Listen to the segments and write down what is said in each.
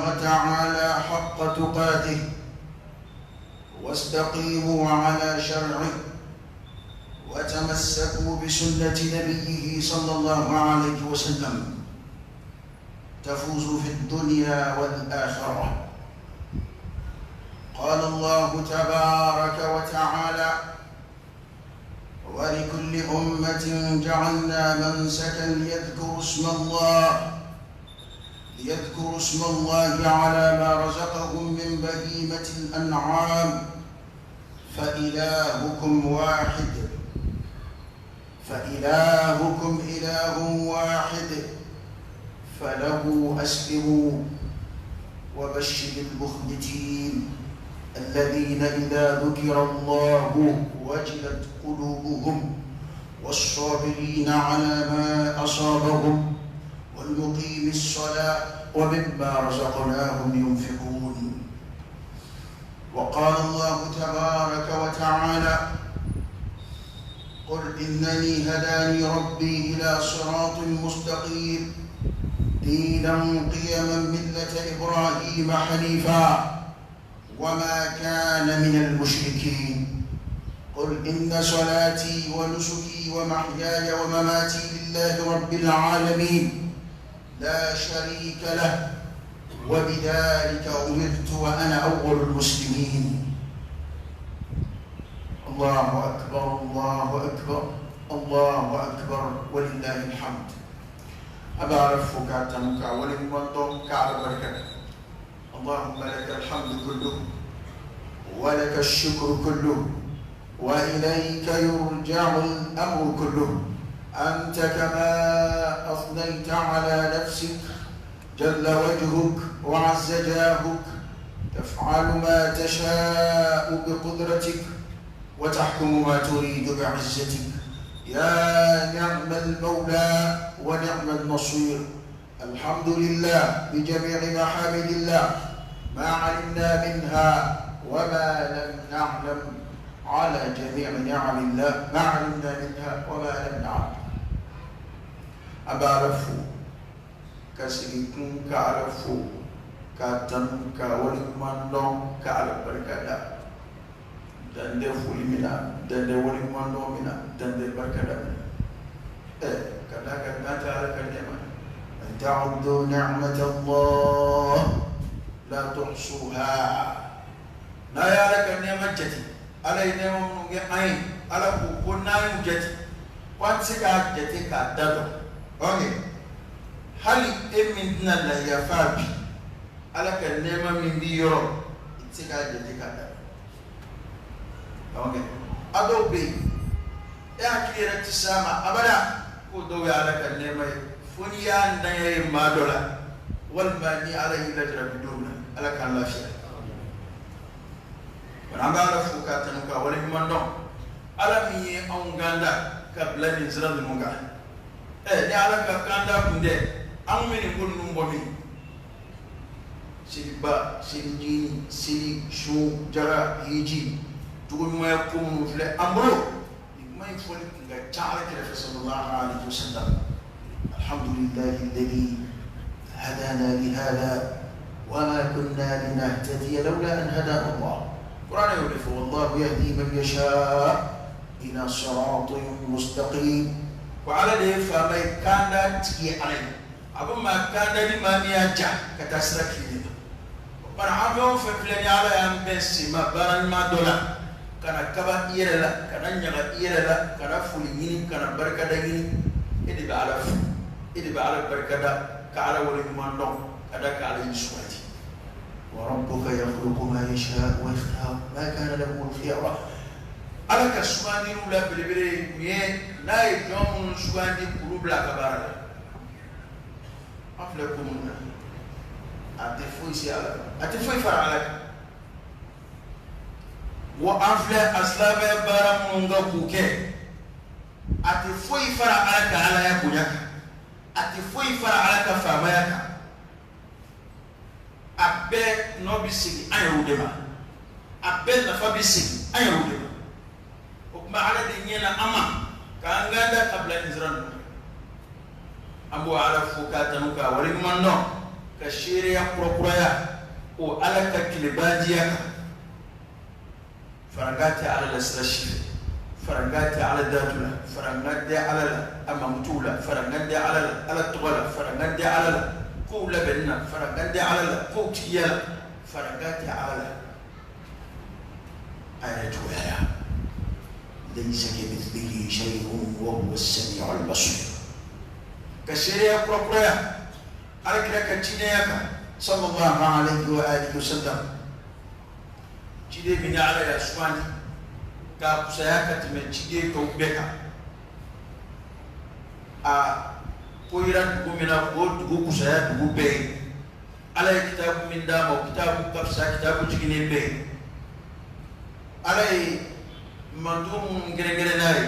تعالى حق تقاته واستقيموا على شرعه وتمسكوا بسنة نبيه صلى الله عليه وسلم تفوزوا في الدنيا والآخرة. قال الله تبارك وتعالى: ولكل أمة جعلنا منسكا ليذكروا اسم الله على ما رزقهم من بهيمة الأنعام، فإلهكم واحد، فإلهكم إله واحد، فله أسلموا وبشر المخبتين الذين إذا ذكر الله وجلت قلوبهم والصابرين على ما أصابهم والمقيم الصلاة ومما رزقناهم ينفقون. وقال الله تبارك وتعالى: قل إنني هداني ربي إلى صراط مستقيم دينا قيما ملة إبراهيم حنيفا وما كان من المشركين. قل إن صلاتي ونسكي ومحياي ومماتي لله رب العالمين لا شريك له وبذلك أمرت وأنا أول المسلمين. الله أكبر، الله أكبر، الله أكبر، ولله الحمد. أبارك فكاتمك ولمن كعب بركة. اللهم لك الحمد كله ولك الشكر كله وإليك يرجع الأمر كله، أنت كما أثنيت على نفسك جل وجهك وعز جاهك، تفعل ما تشاء بقدرتك وتحكم ما تريد بعزتك، يا نعم المولى ونعم النصير. الحمد لله بجميع محامد الله ما علمنا منها وما لم نعلم، على جميع نعم الله ما علمنا منها وما لم نعلم. أبارفو كسيكون كعرفو كاتن كولمندون كعلى dande foli mina, dande waliŋumandɔn mina, dande barikada mina. Ka d'a kan dan tɛ Ala ka nɛɛma. In ta'uddu ni'mata Allah la tuhsuha. N'a ye Ala ka nɛɛma jate, Ala ye nɛɛma minnu kɛ an ye, Ala ko ko n'an y'u jate, ko an tɛ se k'a jate k'a da dɔn. Ok, hali e min tɛna na yafa bi, Ala ka nɛɛma min b'i yɔrɔ, i tɛ se k'a jate k'a da dɔn. Ok, a dɔw bɛ yen, e hakili yɛrɛ tɛ s'a ma abada ko dɔw ye Ala ka nɛɛma ye, fo n'i y'a ntanya ye maa dɔ la, walima ni Ala y'i lajarabi don min na, Ala k'an lafiya. An bɛ Ala fo k'a tanu k'a waleɲuman dɔn, Ala min ye anw kanda ka bila nin sira ninnu kan. Ni Ala ka kanda kun tɛ, anw bɛ nin ko ninnu bɔ min? Seliba, selijigin, seli, sun, jaga, hiji, jogo ɲumanya ko minnu filɛ an bolo, nin kuma in fɔli kun ka ca Ala kɛrɛfɛ sallallahu alaihi wasallam. Alhamdulillahi alladhi hadana lihada wa ma kunna linahtadiya lawla an hadana Allah. Qur'an y'o de fɔ, wallahu yahdi man yasha ila siratin mustaqim. Ko Ala de ye faama ye, kanda tigi ye Ala ye, a bɛ maa kanda ni maa min y'a ja ka taa sira tilennen ma. O kumana an fɛn o fɛn filɛ ni Ala y'an bɛn sen ma baara ɲuman dɔ la, kana kaba i yɛrɛ la, kana ɲaga i yɛrɛ la, kana foli ɲini, kana barikada ɲini, e de bɛ Ala fo, e de bɛ Ala barikada, ka Ala waleɲuman dɔn, ka da ka Ala y'i sugandi. Wa rabbuka yakhluqu ma yasha wa yakhtar ma kana lahum al-khiyara. Ala ka sugandiliw la belebele ye mun ye? N'a ye jɔn minnu sugandi k'olu bila a ka baara la, an filɛ ko minnu na, a tɛ foyi se Ala ma, a tɛ foyi fara Ala kan. Wa an filɛ a silamɛ baara minnu kan k'u kɛ, a tɛ foyi fara Ala ka Alaya bonya kan, a tɛ foyi fara Ala ka faamaya kan. A bɛɛ nɔ bɛ segin an yɛrɛw de ma, a bɛɛ nafa bɛ segin an yɛrɛw de ma. O tuma Ala de ɲɛna an ma k'an kanda ka bila nin sira ninnu kan. An b'o Ala fo k'a tanu k'a waleɲuman dɔn, Ka seereya kurakuraya o Ala ka tilebandiya kan. Farankan tɛ Ala la sira si fɛ, farankan tɛ Ala datu la, farankan tɛ Ala la a mankutuw la, farankan tɛ Ala la Ala tɔgɔ la, farankan tɛ Ala la kow labɛnni na, farankan tɛ Ala la kow tigiya la, farankan tɛ Ala la a yɛrɛ cogoya la. Laysa kamithlihi shay'un wa huwa as-sami'ul basir. Ka seereya kurakuraya Ala kira ka cidenya kan sallallahu alayhi wa alihi wa sallam, ciden min ni Ala y'a sugandi k'a kusaya ka tɛmɛ ciden tɔw bɛɛ kan, a ko yira dugu min na k'o dugu kusaya dugu bɛɛ ye. Ala ye kitabu min d'a ma, o kitabu ka fisa kitabu jiginnen bɛɛ ye. Ala ye mantɔn minnu kɛrɛnkɛrɛn n'a ye,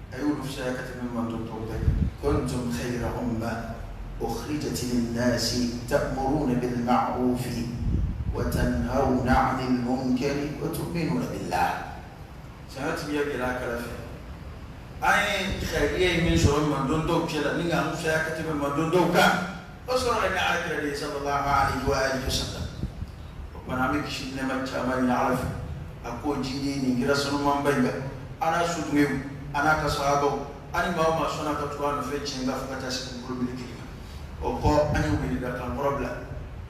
a y'olu fisaya ka tɛmɛ mantɔn tɔw bɛɛ kan. Kuntum khayra umma ukhrijat linnasi ta'muruna bil ma'rufi wa tanhawna 'anil munkari wa tu'minuna billah. Sanga timiya gɛlɛya kala fɛ, an ye khayriya ye min sɔrɔ mantɔn tɔw cɛ la ni k'an fisaya ka tɛmɛ mantɔn tɔw kan, o sɔrɔla ni Ala kira de ye sallallahu alayhi wa alihi wa sallam. O kumana an bɛ kisi ni nɛɛma caman ɲini Ala fɛ a k'o jidi nin kira sanumanba in kan, a n'a sotungew, a n'a ka sahabaw, ani maa o maa sɔnna ka tugu a nɔfɛ tiɲɛ kan fo ka taa se dugukolo melekeli ma. O kɔ, an ye weledakan kɔrɔ bila,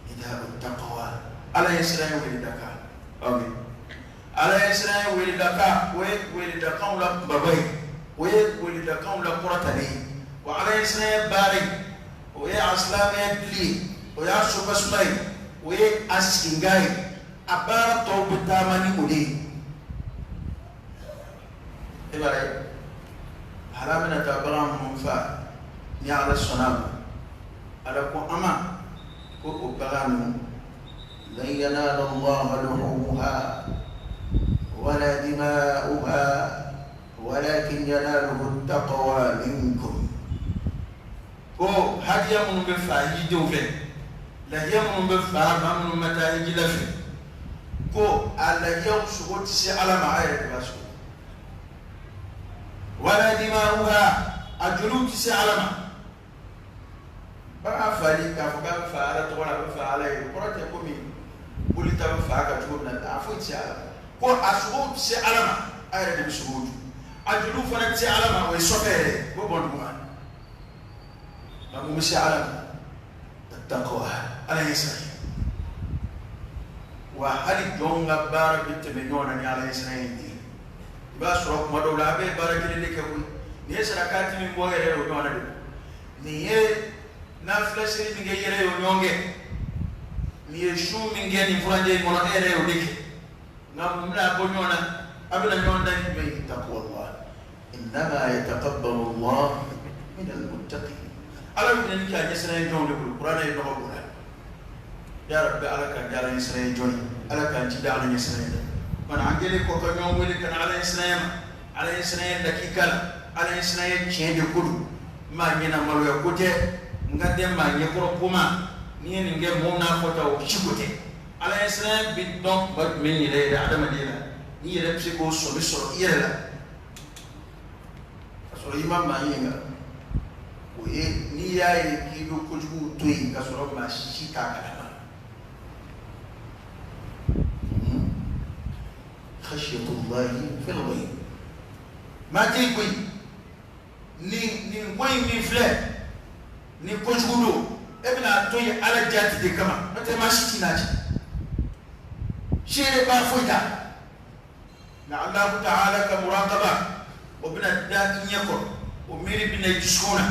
nida'u taqwa, Ala ye siran ye weledakan. Ok, Ala ye siran ye weledakan, o ye weledakanw la kunbaba ye, o ye weledakanw la kɔrɔtalen ye. Wa Ala ye siran ye baara ye, o ye a silamɛya dili ye, o y'a sobasuma ye, o ye a siginkan ye, a baara tɔw bɛ taama ni o de ye. E b'a ye hala bɛna taa bagan minnu fa, ni Ala sɔnna a ma, Ala ko an ma ko o bagan ninnu lan yanala Allaha luhumuha wala dima'uha walakin yanaluhu taqwa minkum. Ko hadiya minnu bɛ fa hijidenw fɛ, lahiya minnu bɛ fa maa minnu ma taa hiji la fɛ, ko a lahiyaw sogo tɛ se Ala ma, a yɛrɛ de b'a sogo. Wala dima'uha, a joliw tɛ se Ala ma. Bagan fali k'a fɔ k'a bɛ fa Ala tɔgɔ la, a bɛ fa Ala ye, o kɔrɔ tɛ komi boli ta bɛ fa kan cogo min na, a foyi tɛ se Ala ma. Ko a sogow tɛ se Ala ma, a yɛrɛ de bɛ sogow dun. A joliw fana tɛ se Ala ma, o ye sɔfɛ yɛrɛ ye, o bɛ bɔn duguma. Nka mun bɛ se Ala ma? Taqwa, Ala ye siran ye. Wa hali jɔnw ka baara bɛ tɛmɛ ɲɔgɔn na ni Ala ye siran ye de ye. I b'a sɔrɔ kuma dɔw la a bɛ baara kelen de kɛ koyi. Nin ye sarakati min bɔ yɛrɛ ye, o ɲɔgɔnna de don. Nin ye nafila seli min kɛ yɛrɛ ye, o ɲɔgɔn kɛ. Nin ye sun min kɛ nin furancɛ in kɔnɔ, e yɛrɛ y'o de kɛ. Nka mun bɛna bɔ ɲɔgɔn na? A bɛna ɲɔgɔn dan ni jumɛn ye? Taqwa Allah. Innama yataqabbalu Allah min al-muttaqin. Ala bɛ minɛni kɛ a ɲɛsiran ye jɔnw de bolo. Kuranɛ ye nɔgɔ b'o la. Ya Rabbi, Ala k'an kɛ Ala ɲɛsiran ye jɔn ye, Ala k'an jidi Ala ɲɛsiran ye. Mana an kɛlen kɔ ka ɲɔgɔn wele ka na Ala ɲɛsiran ye ma, Ala ɲɛsiran ye lakika la, Ala ɲɛsiran ye tiɲɛ de ko don. Maa ɲɛna maloya ko tɛ, n ka tɛ maa ɲɛkɔrɔ ko ma, n'i ye nin kɛ mɔgɔw n'a fɔ ta, o si ko tɛ. Ala ɲɛsiran bɛ dɔn kuma jumɛn yɛrɛ yɛrɛ adamaden la, n'i yɛrɛ bɛ se k'o sɔmi sɔrɔ i yɛrɛ la ka sɔrɔ i ma maa ɲininka, o ye n'i y'a ye k'i bɛ kojugu to yen ka sɔrɔ maa si t'a kalama. Khashiyatullahi fil ghayb. Maa tɛ yen koyi, nin ko in min filɛ ni kojugu don, e bɛna to yen Ala jati de kama, n'o tɛ maa si t'i n'a cɛ, seere b'a foyi ta. Nka Alahu taala ka muraqaba, o bɛna da i ɲɛ kɔrɔ, o miiri bɛna i dusukun na,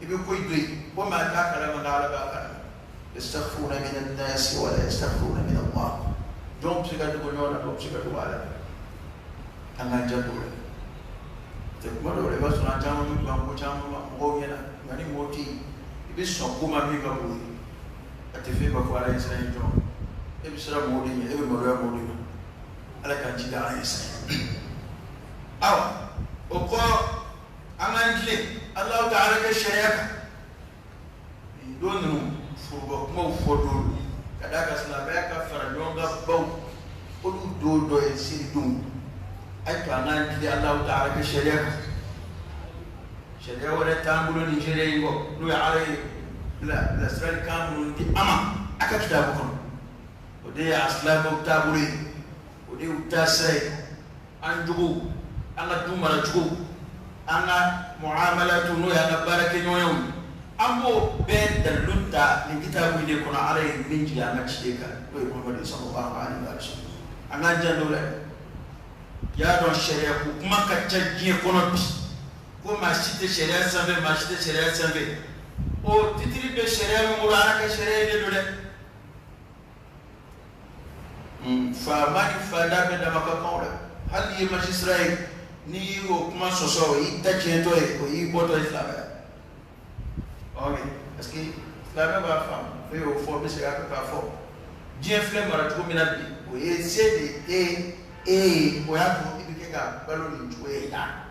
i bɛ ko in to yen ko maa t'a kalama, nka Ala b'a kalama. Yastakhfuna min an-nasi wa la yastakhfuna min Allah. Jɔn bɛ se ka dogo ɲɔgɔn na, dɔw bɛ se ka dogo Ala la. An k'an janto o la. Tɛ kuma dɔw la, i b'a sɔrɔ an caman bɛ ban ko caman ma mɔgɔw ɲɛna, nka ni mɔgɔw tɛ yen, i bɛ sɔn ko ma min ka bon ye, a tɛ f'e ma ko Ala ɲɛsiran ye jɔn. E bɛ siran mɔgɔw de ɲɛ, e bɛ maloya mɔgɔw de ma. Ala k'an jidi Ala ɲɛsiran ye. Awa, o kɔ, an k'an tilen Alahu taala ka sariya kan. Nin don ninnu, foroba kumaw fɔ don don, ka d'a kan silamɛya ka fara ɲɔgɔn kan baw, olu don dɔ ye selidenw. A ye to an k'an tilen Alahu taala ka sariya kan. Sariya wɛrɛ t'an bolo nin sariya in kɔ, n'o ye Ala ye bilasiralikan minnu di an ma. a ka kitabu kɔnɔ. O de ye a silamɛw taabolo ye, o de y'u taasira ye. An jogow, an ka du maracogo, an ka muamalatu, n'o y'an ka baarakɛɲɔgɔnyaw ye, an b'o bɛɛ dalilu ta nin kitabu in de kɔnɔ. Ala ye min jigin an ka ciden kan, n'o ye Muhamadu sallallahu alaihi wa sallam. An k'an janto o la. Y'a dɔn sariya ko kuma ka ca diɲɛ kɔnɔ bi, ko maa si tɛ sariya sanfɛ, maa si tɛ sariya sanfɛ. O titiri bɛ sariya min bolo, Ala ka sariya in de don dɛ. Faama ni fada bɛɛ dama ka kan o la. Hali n'i ye magistrat ye, n'i y'o kuma sɔsɔ, o y'i ta tiɲɛtɔ ye, o y'i bɔtɔ ye silamɛya. Ok, parce que silamɛ b'a faamu, ne y'o fɔ, n bɛ segin a kan k'a fɔ. Diɲɛ filɛ mara cogo min na bi, o ye se de e e ye, o y'a to i bɛ kɛ ka balo nin cogo in na.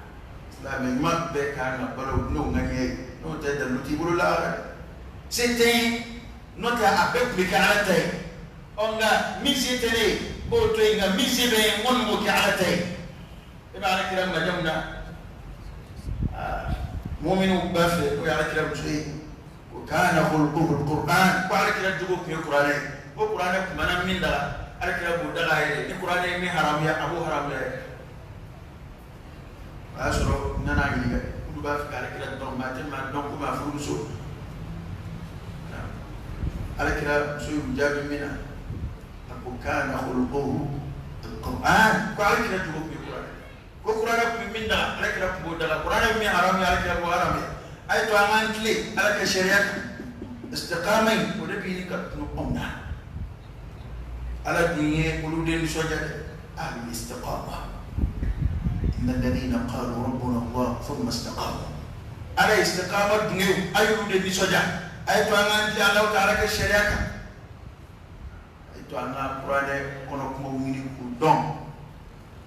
Silamɛ ɲuman bɛɛ kan ka balo n'o ŋaniya ye, n'o tɛ dalilu t'i bolo lahara dɛ. Se tɛ n ye, n'o tɛ a bɛɛ tun bɛ kɛ Ala ta ye. Ɔ nka min se tɛ ne ye, n b'o to yen, nka min se bɛ n ye, n kɔni b'o kɛ Ala ta ye. E bɛ Ala kira majamu na, muminiw b'a fɛ, o ye Ala kira muso ye. Ko kana khuluquhu alquran, ko Ala kira jogo tun ye kuranɛ ye. Ko kuranɛ tun mana min daga, Ala kira b'o daga a yɛrɛ. Ni kuranɛ ye min haramuya, a b'o haramuya yɛrɛ. O y'a sɔrɔ n nana ɲininka, olu b'a fɛ ka Ala kira dɔn, maa tɛ maa dɔn komi a furumuso. Ala kira muso y'u jaabi min na, a ko kana khuluquhu alquran, ko Ala kira jogo tun ye kuranɛ. Ko kuranɛ tun bɛ min daga, Ala kira tun b'o daga. Kuranɛ bɛ min haramuya, Ala kira b'o haramuya. A ye to an k'an tilen Ala ka sariya kan. Istiqama in, o de bɛ ɲini ka tunu anw na. Ala dun ye olu de nisɔndiya dɛ. Ahlul istiqama, inna alladhina qalu rabbuna Allah thumma istaqamu. Ala ye istiqama dungew, a y'olu de nisɔndiya. A ye to an k'an tilen Alahu taala ka sariya kan. A ye to an ka kuranɛ kɔnɔ kumaw ɲini k'u dɔn,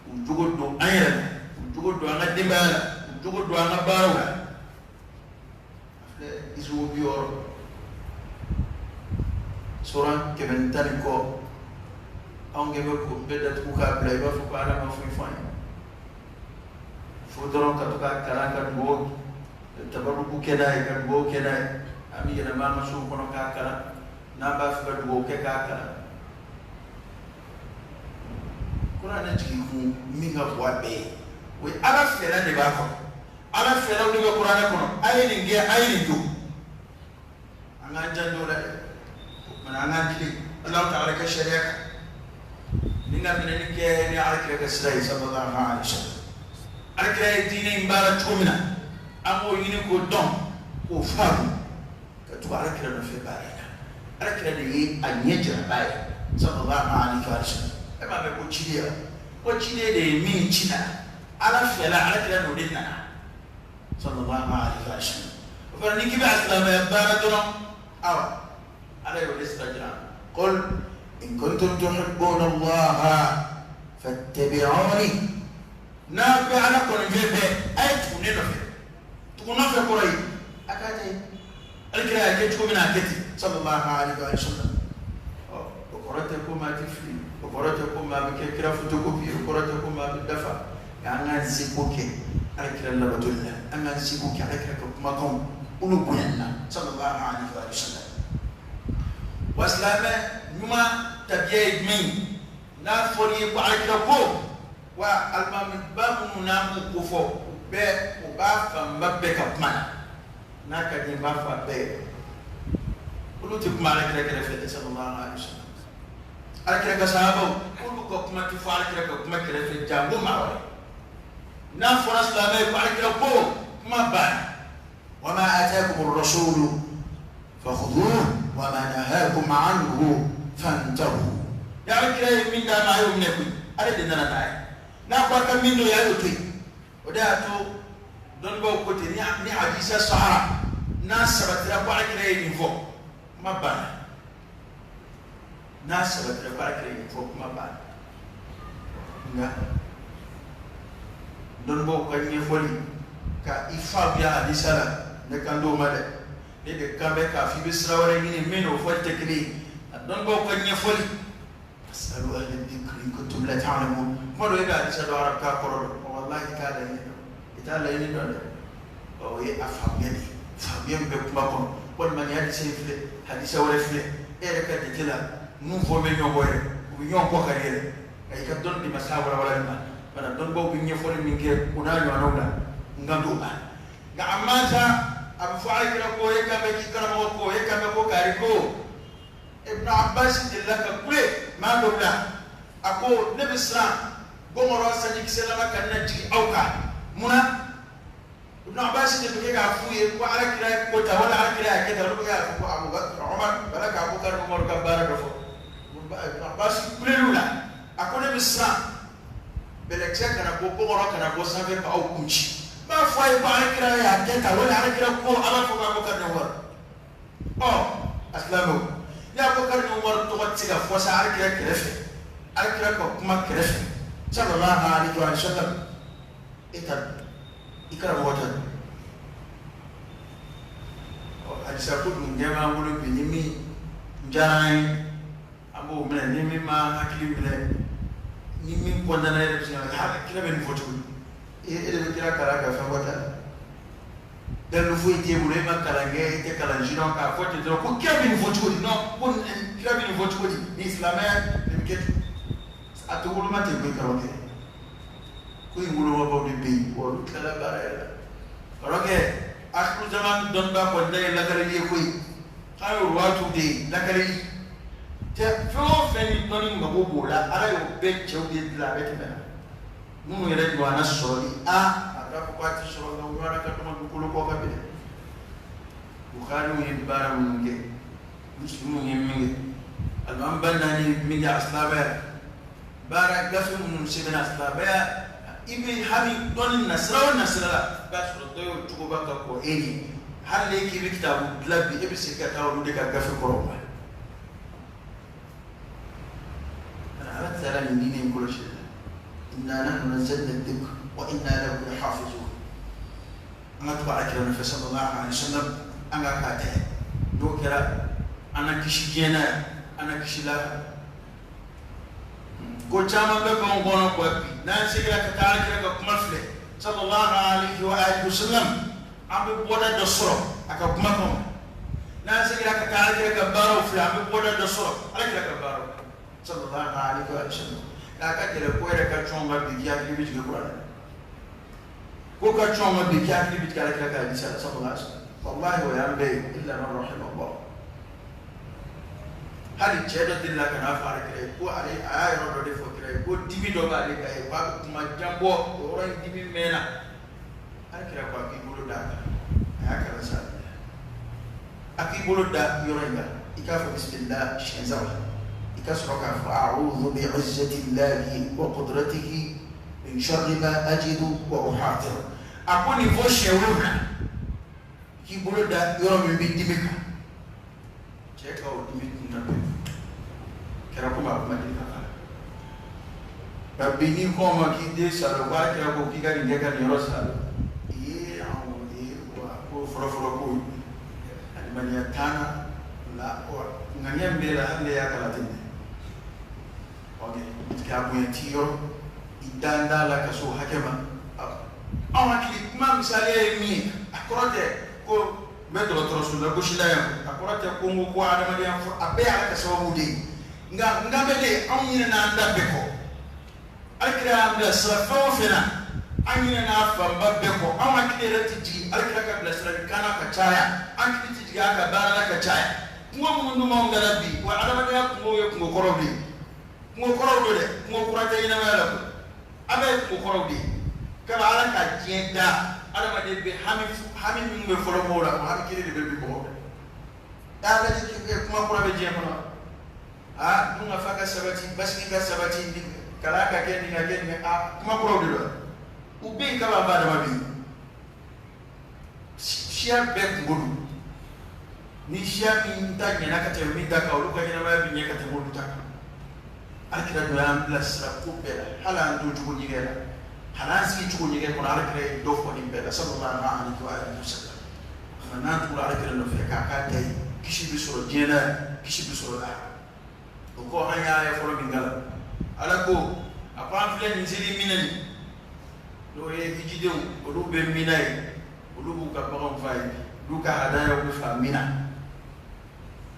k'u jogo don an yɛrɛ la, k'u jogo don an ka denbaya la, k'u jogo don an ka baaraw la. A filɛ izubu 60, suran 110 ni kɔ, anw kɛ bɛ k'o bɛɛ datugu k'a bila, i b'a fɔ ko Ala ma foyi fɔ an ye. Fo dɔrɔn ka to k'a kalan, ka dugawu tabaruku kɛ n'a ye, ka dugawu kɛ n'a ye. An bɛ yɛlɛma an ka sow kɔnɔ k'a kalan, n'an b'a fɛ ka dugawu kɛ k'a kalan. Kuranɛ jigin kun min ka bon a bɛɛ ye, o ye Ala fɛla de b'a kɔnɔ. Ala fɛlaw de bɛ kuranɛ kɔnɔ. A ye nin kɛ, a ye nin to. An k'an janto o la dɛ. O kumana an k'an tilen Alahu taala ka sariya kan, ni ka minɛni kɛ ni Ala kira ka sira ye sallallahu alaihi wasallam. Ala kira ye diinɛ in baara cogo min na, an k'o ɲini k'o dɔn, k'o faamu, ka tugu Ala kira nɔfɛ baara in na. Ala kira de ye a ɲɛ jiraba ye sallallahu alaihi wasallam. E m'a mɛn ko ciden wa? Ko ciden de ye min ci nana Ala fɛla, Ala kira n'o de nana sallallahu alaihi wasallam. O fana, ni k'i bɛ a silamɛya baara dɔrɔn, awa, Ala y'o de sira jira. Qul in kuntum tuhibbuna Allah fattabi'uni. N'a bɛ Ala kɔni fɛ bɛɛ, a ye tugu ne nɔfɛ. Tugu nɔfɛ kɔrɔ ye a k'a kɛ Ala kira y'a kɛ cogo min na, a kɛ ten sallallahu alaihi wasallam. Ɔ o kɔrɔ tɛ ko maa tɛ fili, o kɔrɔ tɛ ko maa bɛ kɛ kira photocopie, o kɔrɔ tɛ ko maa bɛ dafa. Nka an k'an seko kɛ Ala kira labatoli la, an k'an seko kɛ Ala kira ka kumakanw olu bonyali la sallallahu alaihi wasallam. Wa silamɛ ɲuman tabiya ye jumɛn ye? N'a fɔra i ye ko Ala kira ko, wa alimamiba minnu n'an b'u ko fɔ, u bɛɛ, u b'a fanba bɛɛ ka kuma na. N'a ka di n b'a fɔ a bɛɛ ye, olu tɛ kuma Ala kira kɛrɛfɛ dɛ sallallahu alaihi wasallam. Ala kira ka sahabaw, olu ka kuma tɛ fɔ Ala kira ka kuma kɛrɛfɛ, janko maa wɛrɛ. N'a fɔra silamɛ ye ko Ala kira ko, kuma banna. Wa ma atakum ar-rasulu fakhudhuhu wa ma nahakum anhu fantahu. Ni Ala kira ye min d'a ma, a y'o minɛ koyi. Ale de nana n'a ye. N'a ko a ka min to yen, a y'o to yen. O de y'a to dɔnnibaaw ko ten, ni hadisa sahara, n'a sabatira ko Ala kira ye nin fɔ, kuma banna. N'a sabatira ko Ala kira ye nin fɔ, kuma banna. Nka dɔnnibaaw ka ɲɛfɔli ka i faamuya hadisa la, ne kan t'o ma dɛ. Ne de kan bɛ k'a fɔ i bɛ sira wɛrɛ ɲini min n'o fɔli tɛ kelen ye. A dɔnnibaaw ka ɲɛfɔli, fasalu ahla dhikri in kuntum la ta'lamun. Kuma dɔ, e bɛ hadisa dɔn arabukan kɔrɔ dɔn, walahi i t'a laɲini dɔn, i t'a laɲini dɔn dɛ. O ye a faamuya de ye, faamuya min bɛ kuma kɔnɔ. Walima ni hadisa in filɛ, hadisa wɛrɛ filɛ. e yɛrɛ ka jate la ninnu fɔ bɛ ɲɔgɔn kɔ yɛrɛ, u bɛ ɲɔgɔn kɔ kari yɛrɛ. Nka i ka dɔnni de ma s'a walawalali ma. Bana dɔnnibaw bɛ ɲɛfɔli min kɛ o n'a ɲɔgɔnnaw la, n kan t'o ma. Nka a mansa a bɛ fɔ alakira ko e kan bɛ k'i karamɔgɔ ko e kan bɛ ko kari ko Ibn Abbas delila ka kule maa dɔw la, a ko ne bɛ siran gɔngɔrɔ sanjikisɛlama kana na jigin aw kan. Mun na? Ibn Abbas de bɛ kɛ k'a f'u ye ko alakira ye ko ta wala alakira y'a kɛ tan, olu bɛ kɛ k'a fɔ ko Abubakar Umar wala ka Abubakar Umar ka baara dɔ fɔ. Ibn Abbas kulel'u la, a ko ne bɛ siran bɛlɛkisɛ kana bɔ, gɔngɔrɔ kana bɔ sanfɛ ka aw kun ci. N b'a fɔ a ye ko alakira y'a kɛ tan wala alakira ko, a b'a fɔ ko Abubakar ni Umar. Ɔ a silamɛw, ni Abubakar ni Umar tɔgɔ tɛ se ka fɔ sa alakira kɛrɛfɛ, alakira ka kuma kɛrɛfɛ sallallahu alaihi wa sallam, e ta dun, i karamɔgɔ ta dun. Ɔ hadisa ko dun ɲɛ b'an bolo bi, ni min diyara an ye an b'o minɛ, ni min ma hakili minɛ, ni min kɔntanna yɛrɛ bɛ se ka hali kira bɛ nin fɔ cogo di? E de bɛ kira kalan ka fɛn bɔ ta la, dalilu foyi t'e bolo, e ma kalan kɛ, e tɛ kalan si dɔn, k'a fɔ ten dɔrɔn ko kira bɛ nin fɔ cogo di? Non, ko kira bɛ nin fɔ cogo di? Ni silamɛya nin bɛ kɛ ten, a tɛ woloma ten koyi. Karamɔgɔkɛ, ko in wolomabaw de bɛ yen wa, olu tilala baara yɛrɛ la. Karamɔgɔkɛ, akhiru zaman dɔnnibaa kɔni ta ye lakalili ye koyi, k'a ye waatiw de ye lakalili tɛ. Fɛn o fɛn ni dɔnni mago b'o la, Ala y'o bɛɛ cɛw de dilan, a bɛ tɛmɛ na minnu yɛrɛ ɲɔgɔnna sɔrɔli a b'a fɔ k'a ti sɔrɔ, nka u ɲɔgɔnna ka dɔgɔ dugukolo kɔ kan bi dɛ. Bukhariw ye baara minnu kɛ, Muslimu ye min kɛ, alimamiba naani ye min kɛ, a silamɛya baara gafe minnu sɛbɛnna silamɛya, i bɛ hami dɔnni nasira o nasira la, i b'a sɔrɔ dɔ y'o cogoba ka kɔ e ɲɛ. Hali n'e k'i bɛ kitabu dilan bi, e bɛ segin ka taa olu de ka gafe kɔrɔw ma. Ala taala nin diinɛ in kɔlɔsi la, inna nahnu nazzalna dhikr wa inna lahu lahafizun. An ka tugu ala kira nɔfɛ sallallahu alaihi wasallam, an ka k'a ta ye. N'o kɛra, an na kisi diɲɛ na yan, an na kisi lahara. Ko caman bɛ fɛnw kɔnɔ quoi bi, n'an seginna ka taa ala kira ka kuma filɛ sallallahu alaihi wa alihi wasallam, an bɛ bɔda dɔ sɔrɔ a ka kuma kɔnɔ. N'an seginna ka taa ala kira ka baaraw filɛ, an bɛ bɔda dɔ sɔrɔ ala kira ka baaraw sallallahu alaihi wa sallam. N'a ka gɛlɛn ko yɛrɛ ka cɔn ka bi k'i hakili bɛ jigin kuranɛ na, ko ka cɔn ka bi k'i hakili bɛ jigin ala kira ka hadisa la sallallahu alaihi wa sallam. Wallahi, o y'an bɛɛ ye, illa man rahima Allah. Hali cɛ dɔ delila ka n'a fɔ ala kira ye ko ale a y'a yɔrɔ dɔ de fɔ kira ye ko dimi dɔ b'ale kan ye, k'a bɛ kuma jan bɔ, o yɔrɔ in dimi mɛnna. Ala kira ko a k'i bolo d'a kan, a y'a kalan sa, a k'i bolo da yɔrɔ in kan, i k'a fɔ bisimila siɲɛ saba, i ka sɔrɔ k'a fɔ a'udhu bi'izzati llahi wa qudratihi min sharri ma ajidu wa uhadiru. A ko nin fɔ siɲɛ 7, k'i bolo da yɔrɔ min bɛ dimi kan. Cɛ ka o dimi kun na pewu, kɛra komi a kuma deli ka k'a la. Nka bi, n'i ko ma k'i den salo, ko ala kira ko k'i ka nin kɛ ka nin yɔrɔ salo, ee awɔ, ee wa ko fɔlɔ fɔlɔ ko alimaniya t'an na la, ŋaniya min b'e la, hali ne y'a kalan ten dɛ. Ok, parce que a bonya t'i yɔrɔ, i dan t'a la ka s'o hakɛ ma. Anw hakili kuma misaliya ye min ye, a kɔrɔ tɛ ko n bɛ dɔgɔtɔrɔso la gosi la yan, a kɔrɔ tɛ ko n ko ko adamadenya fɔ, a bɛɛ ye Ala ka sababu de ye. Nka n kan bɛ de, anw ɲinɛna an da bɛɛ kɔ. Alakira y'an bilasira fɛn o fɛn na, an ɲinɛna a fanba bɛɛ kɔ. Anw hakili yɛrɛ tɛ jigin alakira ka bilasirali kan na ka caya, an hakili tɛ jigin a ka baara la ka caya. Kungo minnu dun b'anw da la bi, wa adamadenya kungo ye kungo kɔrɔw de ye, kungo kɔrɔw don dɛ, kungo kura tɛ ɲɛnamaya la koyi, an bɛɛ ye kungo kɔrɔw de ye. Kaba Ala ka diɲɛ da, adamaden bɛ hami hami minnu bɛ fɔlɔ mɔgɔw la, o hami kelen de bɛ bi mɔgɔw la. A lajɛ, kuma kura bɛ diɲɛ kɔnɔ, aa dun ka fa ka sabati, basigi ka sabati, kalan ka kɛ, nin ka kɛ, nin ka a kuma kuraw de don. U bɛ yen kaba ba dama bɛ yen, siya bɛɛ kungo don. Ni siya min ta ɲɛna ka tɛmɛ min ta kan, olu ka ɲɛnamaya bɛ ɲɛ ka tɛmɛ olu ta kan. Alakira dɔ y'an bilasira ko bɛɛ la, hali an don cogo ɲɛgɛn la, hali an sigi cogo ɲɛgɛn kɔnɔ, alakira ye dɔ fɔ nin bɛɛ la sallallahu alaihi wa alihi wa sallam. Nka n'an tugura alakira nɔfɛ k'a k'a ta ye, kisi bɛ sɔrɔ diɲɛ na, kisi bɛ sɔrɔ lahara. O kɔ, an y'a ye fɔlɔ min kalan, Ala ko a ko an filɛ nin seli min na nin, n'o ye hijidenw, olu bɛ mina ye, olu b'u ka baganw fa ye, olu ka hadayaw bɛ fa mina.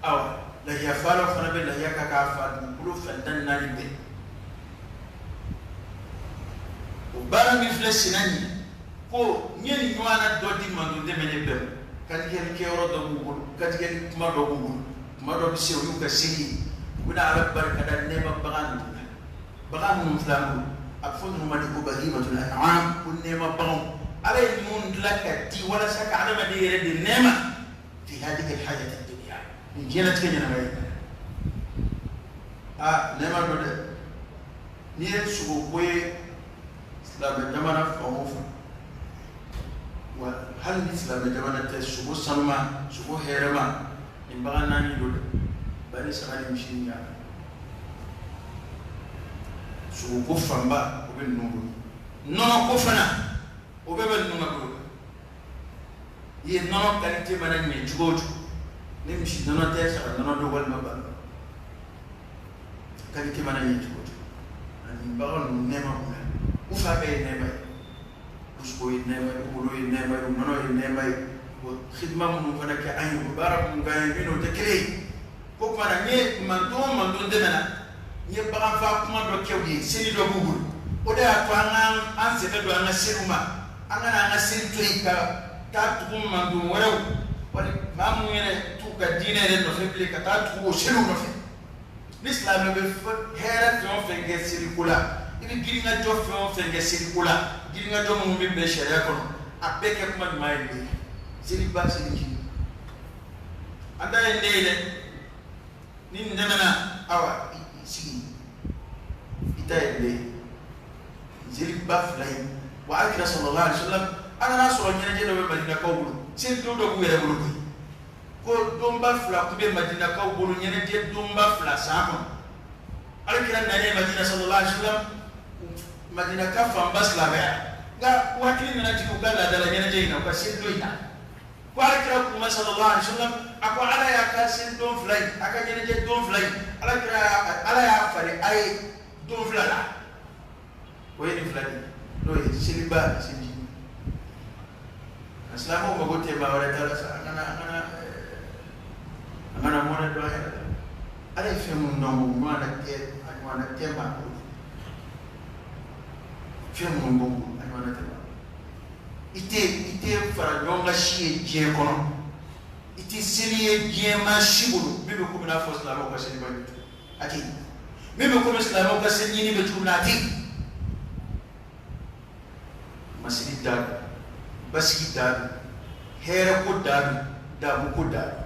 Awa. Lahiya falaw fana bɛ lahiya ka k'a fa dugukolo fan 14 bɛɛ. O baara min filɛ senna nin ye, ko n ye nin ɲɔgɔnna dɔ di mantɔn tɛmɛnen bɛɛ ma. Kantigɛli kɛyɔrɔ dɔ b'u bolo, kantigɛli kuma dɔ b'u bolo, kuma dɔ bɛ se o y'u ka seli ye. U bɛna Ala barika da nɛɛma bagan ninnu na. Bagan minnu filɛ an bolo, a bɛ fɔ ninnu ma de ko bahimatul an'am, ko nɛɛma baganw. Ala ye ninnu dilan ka di walasa ka adamaden yɛrɛ de nɛɛma fi hadihi alhayati dunya, nin diɲɛlatigɛ ɲɛnamaya in na. Aa, nɛɛma don dɛ. N'i ye sogoko ye silamɛ jamana fan o fan, wa hali ni silamɛ jamana tɛ, sogo sanuma, sogo hɛrɛma, nin bagan naani don dɛ, ba ni saga ni misi ni ɲaa. Sogoko fanba o bɛ ninnu bolo, nɔnɔko fana o bɛɛ bɛ ninnu ka bolo kan. I ye nɔnɔ qualité mana ɲɛ cogo o cogo, ni misi nɔnɔ tɛ, saga nɔnɔ don walima ba nɔnɔ, qualité mana ɲɛ cogo o cogo, ani bagan ninnu nɛɛma b'u la. U fa bɛɛ ye nɛɛma ye, u sogo ye nɛɛma ye, u wolo ye nɛɛma ye, u nɔnɔ ye nɛɛma ye. O xidima minnu fana kɛ an ye, u baara minnu k'an ye, min n'o tɛ kelen ye. Ko tuma na n ye mantɔn o mantɔn dɛmɛna, n ye baganfa kuma dɔ kɛ u ye, seli dɔ b'u bolo. O de y'a to an ka an sɛbɛ don an ka seliw ma, an kana an ka seli to yen ka taa tugu mantɔn wɛrɛw, wali maa minnu yɛrɛ t'u ka diinɛ yɛrɛ nɔfɛ bilen, ka taa tugu o seliw nɔfɛ. Ni silamɛ bɛ hɛrɛ fɛn o fɛn kɛ seliko la, i bɛ girinkajɔ fɛn o fɛn kɛ seliko la, girinkajɔ minnu bɛ bɛn sariya kɔnɔ, a bɛɛ kɛ kuma ɲuman ye nin ye. Seliba, seli an ta ye nin de ye dɛ. Ni nin tɛmɛna, awa i sigi, i ta ye nin de ye, seliba fila ye. Wa Alakira sallallahu alaihi wasallam, a nana sɔrɔ ɲɛnajɛ dɔ bɛ Madinakaw bolo, selidon dɔ b'u yɛrɛ bolo koyi. Ko donba fila tun bɛ Madinakaw bolo, ɲɛnajɛ donba fila san kɔnɔ. Alakira nalen Madina sallallahu alaihi wasallam, Madinaka fanba silamɛya, nka u hakili nana jigin u ka laadala ɲɛnajɛ in na, u ka selidon in na. Ko Alakira k'u ma sallallahu alaihi wasallam, a ko Ala y'a ka selidon fila in, a ka ɲɛnajɛ don fila in, Alakira Ala y'a falen a ye don fila la. O ye nin fila de ye, n'o ye seliba ani seliji. Silamɛw mago tɛ maa wɛrɛ ta la sa, an kana mɔnɛ don an yɛrɛ la. Ala ye fɛn minnu d'anw ma, o ɲɔgɔnna tɛ, a ɲɔgɔnna tɛ maa bolo. Fɛn minnu b'anw bolo, a ɲɔgɔnna tɛ maa bolo. I tɛ fara ɲɔgɔn kan si ye diɲɛ kɔnɔ, i tɛ seli ye diɲɛ maa si bolo min bɛ komi n'a fɔ silamɛw ka seliba bɛ cogo, a tɛ yen. Min bɛ komi silamɛw ka seli ɲini bɛ cogo min na, a tɛ yen. Masigi da don, basigi da don, hɛrɛ ko da don, damu ko da don.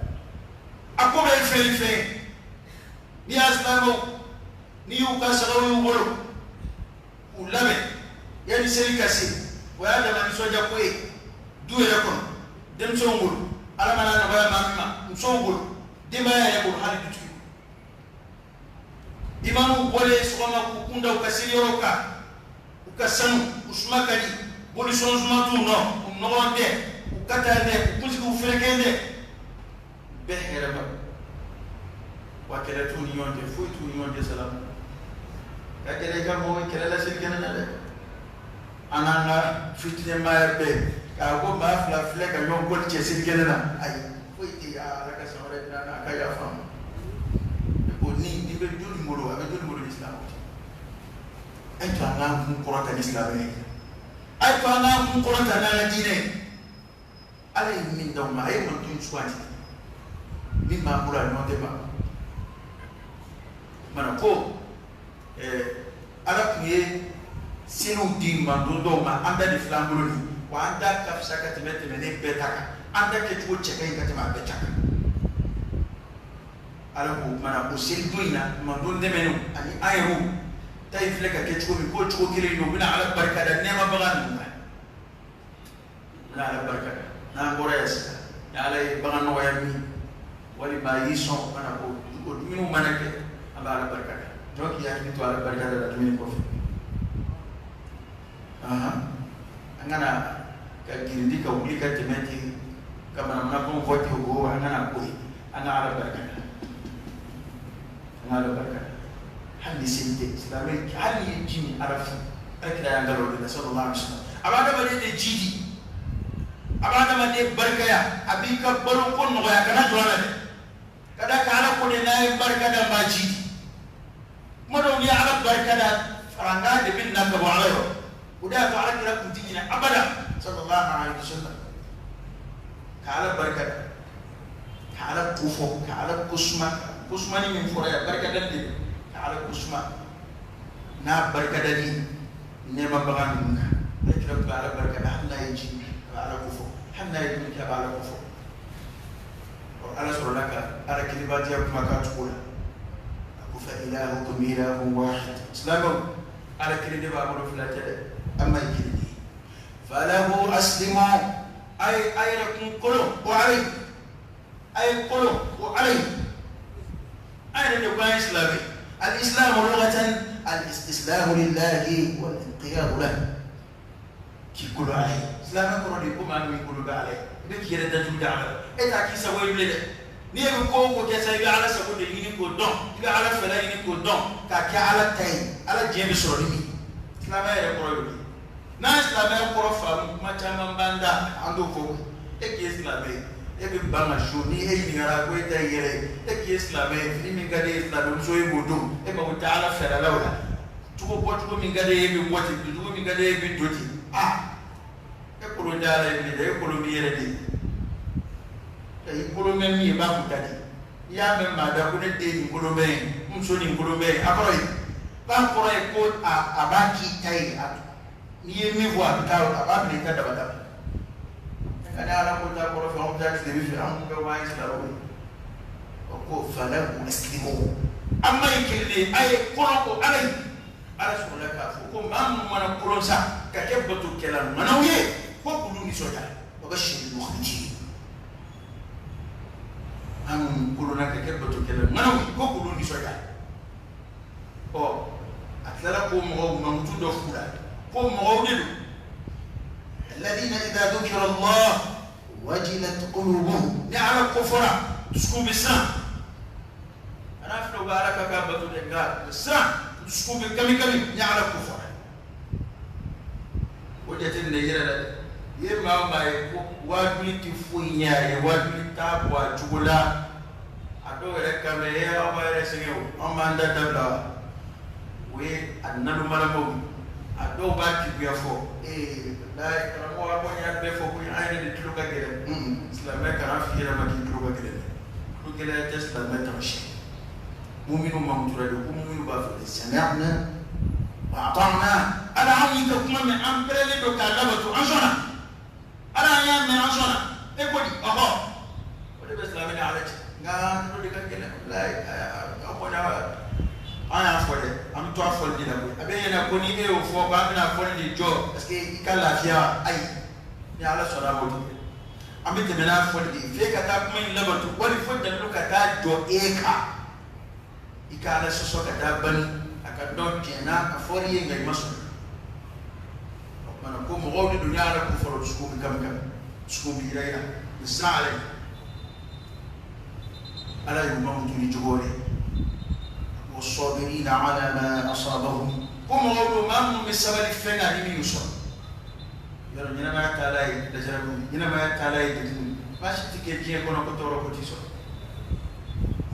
A ko bɛ fɛn ni fɛn ye. N'i y'a silamɛw, n'i y'u ka sagaw y'u bolo k'u labɛn yanni seli ka se, o y'a dama nisɔndiya ko ye du yɛrɛ kɔnɔ, denmisɛnw bolo, Ala mana nɔgɔya maa min ma, musow bolo, denbaya yɛrɛ bolo, hali dutigi bolo. Imamuw bɔlen sɔgɔma k'u kun da u ka seliyɔrɔw kan, u ka sanu, u suma ka di, bolisɔn suma t'u nɔ, u nɔgɔn tɛ, u ka taa tɛ, u kunsigiw fɛrɛkɛn tɛ, bɛɛ hɛrɛ ma. Wa kɛlɛ t'u ni ɲɔgɔn cɛ, foyi t'u ni ɲɔgɔn cɛ. Salamu ka gɛlɛ i ka mɔgɔw ye kɛlɛ la selikɛnɛ na dɛ. An n'an ka fitinɛmaya bɛɛ k'a ko maa fila filɛ ka ɲɔgɔn kɔli cɛ selikɛnɛ na, ayi, foyi tɛ yen. Ala ka san wɛrɛ jira an na, a ka yafa an ma. O ni bɛ joli bolo, a bɛ joli bolo ni silamɛw cɛ. A ye to an k'an kun kɔrɔta ni silamɛya ye, a ye to an k'an kun kɔrɔta n'an ka diinɛ ye. Ala ye min d'aw ma, a ye manton in suganti, min b'an bolo, a ɲɔgɔn tɛ ban. Mana ko Ala tun ye seliw di manton dɔw ma, an da de filɛ an bolo nin. Wa an da ka fisa ka tɛmɛ tɛmɛnen bɛɛ ta kan, an da kɛcogo cɛ ka ɲi ka tɛmɛ a bɛɛ ta kan. Ala k'o kumana o selidon in na, manton tɛmɛnenw ani an yɛrɛw ta in filɛ ka kɛ cogo min, k'o cogo kelen don. U bɛna Ala barika da nɛɛma bagan ninnu na, u bɛna Ala barika da. N'an bɔra yan sisan, ni Ala ye bagan nɔgɔya min, walima a y'i sɔn, o mana ko o dumuniw mana kɛ, an bɛ Ala barika da. Jɔn k'i hakili to Ala barika da la dumuni kɔfɛ. An kana ka girindi ka wuli ka tɛmɛ ten, ka manamanakanw fɔ ten, o an kana ko ye. An ka Ala barika da, an ka Ala barika da. Hali ni seli tɛ, silamɛ, hali ni ye ji min, Ala fu. Ala kira y'an kalan o de la sallallahu alaihi wasallam. A bɛ adamaden de ji di, a bɛ adamaden barikaya, a b'i ka baloko nɔgɔya. Kana jɔ a la dɛ. Ka d'a kan Ala ko de n'a ye barika da n b'a jiidi. Kuma dɔw n'i ye Ala barika da farankan de bɛ na ka bɔ Ala yɔrɔ. O de y'a to Ala kira tun tɛ ɲinɛ abada sallallahu alaihi wasallam ka Ala barika da, ka Ala kofɔ, ka Ala kosuma. Kosumani min fɔra yan barikadali de don, ka Ala kosuma n'a barikadali nɛɛmabaga ninnu kan. Ala kira tun bɛ Ala barika da hali n'a ye ji min a bɛ Ala kofɔ, hali n'a ye dumuni kɛ a bɛ Ala kofɔ. Ɔ Ala sɔrɔla ka Ala kelebatiya kumakan tugu o la. A ko fa ilahukum ilahun wahid. Silamɛw, Ala kelen de b'a bolo, fila tɛ dɛ, an ma ye kelen de ye. Falahu aslimu, a ye a yɛrɛ kun kolon o Ala ye, a ye kolon o Ala ye. An yɛrɛ de ko an ye silamɛ. Al-islamu lughatan al-istislamu lillahi wal-inqiyadu lahu. K'i kolo Ala ye. Silamɛ kɔrɔ de ye ko maa min kolo bɛ Ala ye. I bɛ k'i yɛrɛ datugu da Ala la. E t'a k'i sago ye bilen dɛ. N'i e bɛ ko o ko kɛ sa, i bɛ Ala sago de ɲini k'o dɔn. I bɛ Ala fɛla ɲini k'o dɔn. K'a kɛ Ala ta ye. Ala diɲɛ bɛ sɔrɔ ni min ye. Silamɛya yɛrɛ kɔrɔ y'o de ye. N'an ye silamɛya kɔrɔ faamu, kuma caman b'an da, an t'o fɔ koyi. E k'i ye silamɛ ye, e bɛ ban ka sun, ni e ɲininkara ko e ta ye yɛrɛ ye. E k'i ye silamɛ ye, fini min ka di e ye silamɛmuso ye b'o don, e mago tɛ Ala fɛlalaw la. Cogo bɔcogo min ka di e ye, e bɛ bɔ ten, doncogo min ka di e ye, e bɛ don ten. Aa, e kolon tɛ Ala ye bilen dɛ, e kolon b'i yɛrɛ de ye. I kolon bɛ min ye, i b'a kun ta de. N'i y'a mɛn maa da ko ne den nin kolon bɛ yen, n muso nin kolon bɛ yen, a kɔrɔ ye k'a kɔrɔ ye ko a b'a k'i ta ye. N'i ye min fɔ a bɛ taa, a b'a minɛ i ta dabada la. Nka ni Ala ko t'a kɔrɔ fɛ, anw bɛ taa tile fɛ, anw bɛɛ b'an ye silamɛw ye. O ko falahu aslimu, an ma ye kelen de ye, a ye kolon o Ala ye. Ala sɔrɔla k'a fɔ ko maa minnu mana kolon sa ka kɛ batokɛla ŋanaw ye, ko k'olu nisɔndiya. Wa bashiril mukhbitin, maa minnu kolonna ka kɛ batokɛla ŋanaw ye, ko k'olu nisɔndiya. Ɔ a tilala k'o mɔgɔw mankutu dɔ f'u la ko mɔgɔw de don alladhina idha dhukira Allah wajilat qulubuhum, ni Ala ko fɔra dusukun bɛ siran. A n'a filɛ u bɛ Ala ka k'a bato dɛ, nka u bɛ siran, dusukun bɛ kami kami ni Ala ko fɔra. O jateminɛ i yɛrɛ la dɛ. I ye maa o maa ye ko waajuli tɛ foyi ɲɛ a ye, waajuli t'a bɔ a cogo la, a dɔw yɛrɛ kan bɛ e aw b'a yɛrɛ sɛgɛn o, anw b'an da dabila wa? O ye a nalomalamaw ye. A dɔw b'a keguya fɔ, ee walayi karamɔgɔ a kɔni y'a bɛɛ fɔ koyi, an yɛrɛ de tulo ka gɛlɛn. Silamɛ kana f'i yɛrɛ ma k'i tulo ka gɛlɛn dɛ. Tulo gɛlɛya tɛ silamɛ taamasiyɛn. Muminu mankutura de ko muminu b'a fɔ de sami'na wa ata'na. Ala anw y'i ka kuma mɛn, an pɛrɛlen don k'a labato, an sɔnna. Ala an y'a mɛn, an sɔnna. E ko di? Ɔhɔ, o de bɛ silamɛ ni Ala cɛ. Nka tulo de ka gɛlɛn walayi. Aw kɔni an y'a fɔ dɛ, an bɛ to a fɔli de la koyi. A bɛ ɲɛna ko ni e y'o fɔ k'an bɛna fɔli de jɔ parce que i ka lafiya. Ayi, ni Ala sɔnna a ma o tɛ kɛ. An bɛ tɛmɛ n'a fɔli de ye f'e ka taa kuma in labato, wali fo dalilu ka taa jɔ e kan, i ka Ala sɔsɔ ka taa bani a ka dɔn tiɲɛ na a fɔr'i ye nka i ma sɔn. O tuma na ko mɔgɔw de don ni Ala ko fɔlɔ, dusukun bɛ kami kami, dusukun bɛ yira yira, u bɛ siran Ala ye. Ala y'u mankutu ni cogo wɛrɛ ye, wasabirina ala ma asabahum, ko mɔgɔw don maa minnu bɛ sabali fɛn kan ni min y'u sɔrɔ. Yɔrɔ ɲɛnamaya taala ye lajarabiw ye, ɲɛnamaya taala ye degun ye. Maa si tɛ kɛ diɲɛ kɔnɔ ko tɔɔrɔ ko t'i sɔrɔ.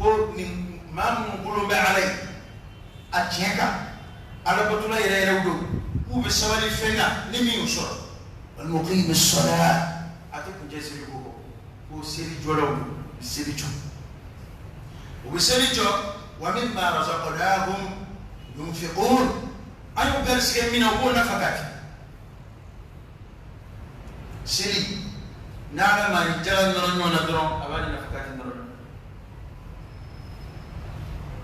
Ko nin maa minnu bolo bɛ Ala ye a tiɲɛ kan, Alabatola yɛrɛ yɛrɛw don, k'u bɛ sabali fɛn kan ni min y'u sɔrɔ. Walmuqimi sala, a tɛ kuncɛ seli ko kɔ, ko seli jɔlaw don, u bɛ seli jɔ, u bɛ seli jɔ. Wa mimma razaqnahum yunfiqun, an y'u garisɛgɛ min na, u b'o nafa kɛ. Seli n'Ala ma ni jaga nɔrɔ ɲɔgɔn na dɔrɔn, a b'a ni nafakati nɔrɔ ɲɔgɔn na.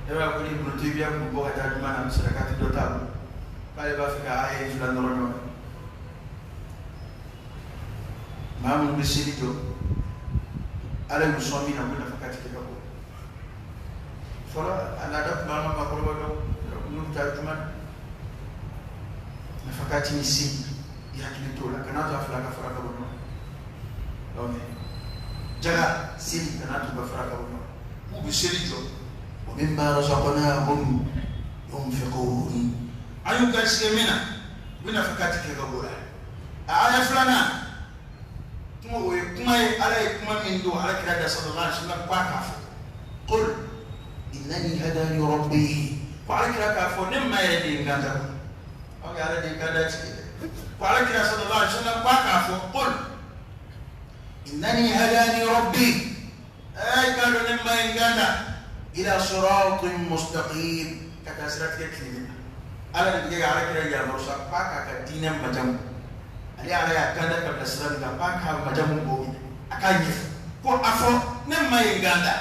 E b'a ko ni Ibnu Taymiya kun bɔ ka taa juma na, sarakati dɔ t'a bolo, k'ale b'a fɛ ka aya in fila nɔrɔ ɲɔgɔn na. Maa minnu bɛ seli jɔ, Ala y'u sɔn min na, u bɛ nafakati kɛ ka bɔ. Fɔlɔ a laada tun b'an ka maakɔrɔba dɔw n'u bɛ taa juma na, nafakati ni seli, i hakili t'o la, kana to a fila ka fara ka bɔ ɲɔgɔn na. Jaga seli, kana to ka fara ka bɔ ɲɔgɔn na. K'u bɛ seli jɔ. Wa mimma razaqnahum yunfiqun, an y'u garisɛgɛ min na, u bɛ nafakati kɛ ka bɔ o la. A aya filanan kuma, o ye kuma ye Ala ye kuma min don Ala kira da sallallahu alaihi wasallam k'a k'a fɔ ko Innani hadani rabbi. Ko ala kira k'a fɔ ne ma yɛrɛ de ye n kan ta aw ye ala de ye kan da tigi dɛ. Ko ala kira sallallahu alaihi wasallam k'a k'a fɔ qul innani hadani rabbi. Ay k'a dɔn ne ma ye n kan da ila siratin mustaqim ka taa siratigɛ tilennen na. Ala de bɛ kɛ ka ala kira yamaru sa k'a k'a ka diinɛ majamu. Ale ala y'a kan da ka bila sira min kan k'a k'a majamu b'o minɛ a k'a ɲɛfɔ ko a fɔ ne ma ye n kan da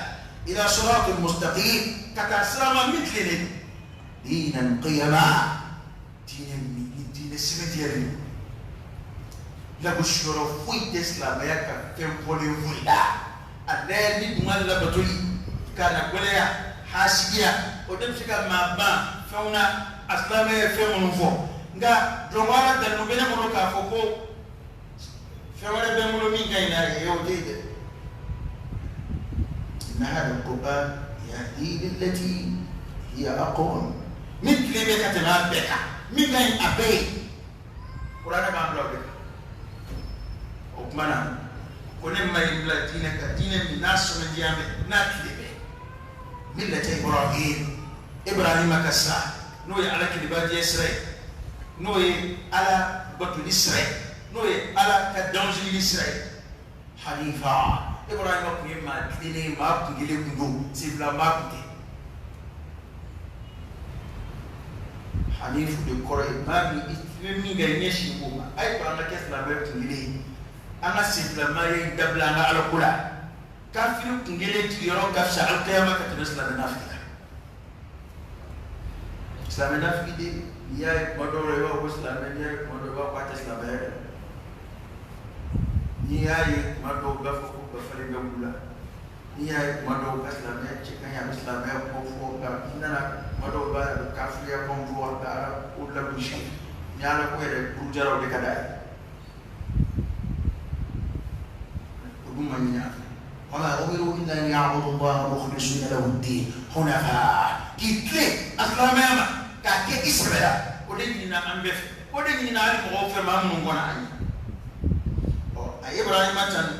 ila siratin mustaqim ka taa sira ma min tilennen don. Diinan qiyama diinɛ min ni diinɛ sɛbɛntiyalen don. Lagosi yɔrɔ foyi tɛ silamɛya ka fɛn fɔlen foyi la. A lajɛ ni dun ka labatoli k'a na gɛlɛya hasidiya o de bɛ se ka maa ban fɛnw na a silamɛ ye fɛn minnu fɔ. Nka jɔnko ala dalilu bɛ ne bolo k'a fɔ ko fɛn wɛrɛ bɛ n bolo min ka ɲi n'a ye o tɛ yen dɛ. Inna hada al-Qur'an yahdi lillati hiya aqwam. Min tile bɛ ka tɛmɛ a bɛɛ kan min ka ɲi a bɛɛ ye kuranɛ b'an bila o de kan. O tuma na ko ne ma ye bila diinɛ kan diinɛ min n'a sɔmɛndiya bɛ n'a tile bɛ millata Ibrahim Ibrahima ka sira n'o ye ala kelebajɛ sira ye n'o ye ala batoli sira ye n'o ye ala ka dansigili sira ye. Hanifa Ibrahima kun ye maa tilennen ye maa kun kelen kun don senfila maa kun tɛ. Hanifu de kɔrɔ ye maa min i bɛ min kɛ ɲɛsin o ma. A ye to an ka kɛ silamɛ kun kelen ye an ka senfilamaya in dabila an ka ala ko la. Kafiri kun kelen jigiyɔrɔ ka fisa alikiyama ka tɛmɛ silamɛ nafigi kan. Silamɛ nafigi de n'i y'a ye kuma dɔw la i b'a fɔ ko silamɛ n'i y'a ye kuma dɔw la i b'a fɔ k'a tɛ silamɛya yɛrɛ. N'i y'a ye kuma dɔw b'a fɔ ko bafalen bɛ wula. N'i y'a ye kuma dɔw ka silamɛya cɛ ka ɲi a bɛ silamɛya kuma fɔ nka i nana kuma dɔw b'a a bɛ kafiriya kuma fɔ a bɛ ala ko lagosi ni ala ko yɛrɛ burujara o de ka d'a ye. O dun ma ɲini a fɛ. Wa ma umiru illa liya'budu Allaha mukhlisina lahu ad-din hunafa. K'i tilen a silamɛya ma k'a kɛ i sɛbɛ la o de ɲinina an bɛɛ fɛ o de ɲinina hali mɔgɔw fɛ maa minnu kɔnna an ɲɛ. Ɔ a ye Ibrahima tanu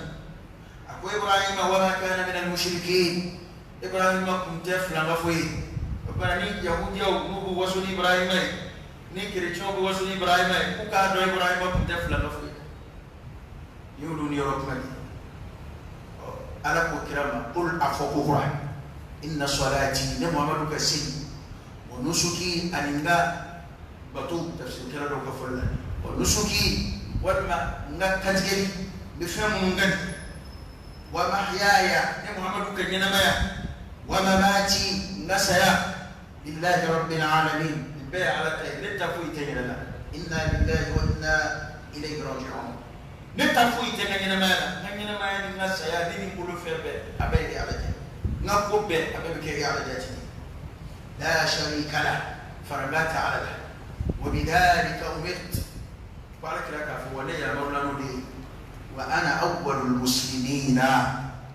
a ko Ibrahima wa ma kana min al-mushrikin. Ibrahima kun tɛ filankafo ye. O bana ni yahudiyaw n'u bɛ waso ni Ibrahima ye ni kerecɛnw bɛ waso ni Ibrahima ye k'u k'a dɔn Ibrahima kun tɛ filankafo ye. Ni y'olu ni yɔrɔ kuma di. Ɔ ala ko kira ma qul a fɔ ko kura inna salati ne Muhamadu ka seli wa nusuki ani n ka bato tafsirikɛla dɔw ka fɔli la wa nusuki walima n ka kantigɛli n bɛ fɛn minnu kan wa mahyaya ne Muhamadu ka ɲɛnamaya wa mamati n ka saya lillahi rabbil alamin nin bɛɛ ye ala ta ye ne ta foyi tɛ n yɛrɛ la. Inna lillahi wa inna ilayhi raji'un. Ne ta foyi tɛ n ka ɲɛnamaya la n ka ɲɛnamaya ni n ka saya ne ni n bolo fɛn bɛɛ a bɛɛ ye ala ta ye n ka ko bɛɛ a bɛɛ bɛ kɛ ala jati de. La sharika lah faranga tɛ ala la. Wa bidhalika umirt. Ko ala kira k'a fɔ wa ne yamarula n'o de ye. Wa ana awwalul muslimina.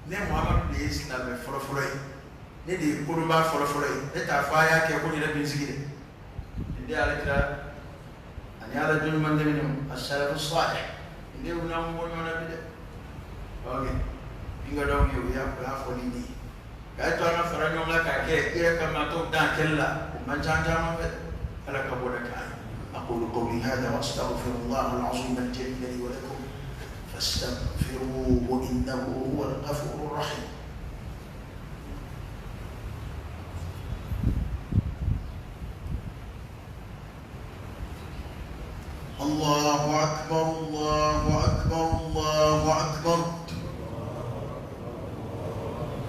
Ne Muhamadu de ye silamɛ fɔlɔfɔlɔ ye ne de ye kolonba fɔlɔfɔlɔ ye. Ne t'a fɔ a y'a kɛ ko n yɛrɛ bɛ n sigi dɛ. Nin de ye ala kira ani ala jɔn ɲuman tɛmɛnenw as-salafu salih nin de y'u n'an bɔ ɲɔgɔn na bi dɛ. Ok min ka d'aw ye o y'a fɔli de ye. K'a to an ka fara ɲɔgɔn kan k'a kɛ i yɛrɛ ka maa tɔw dan kɛli la o man ca caman fɛ. Ala ka bɔ da k'an ye. أقول قولي هذا وأستغفر الله العظيم الجليل لي ولكم فاستغفروه إنه هو الغفور الرحيم. الله أكبر الله أكبر الله أكبر.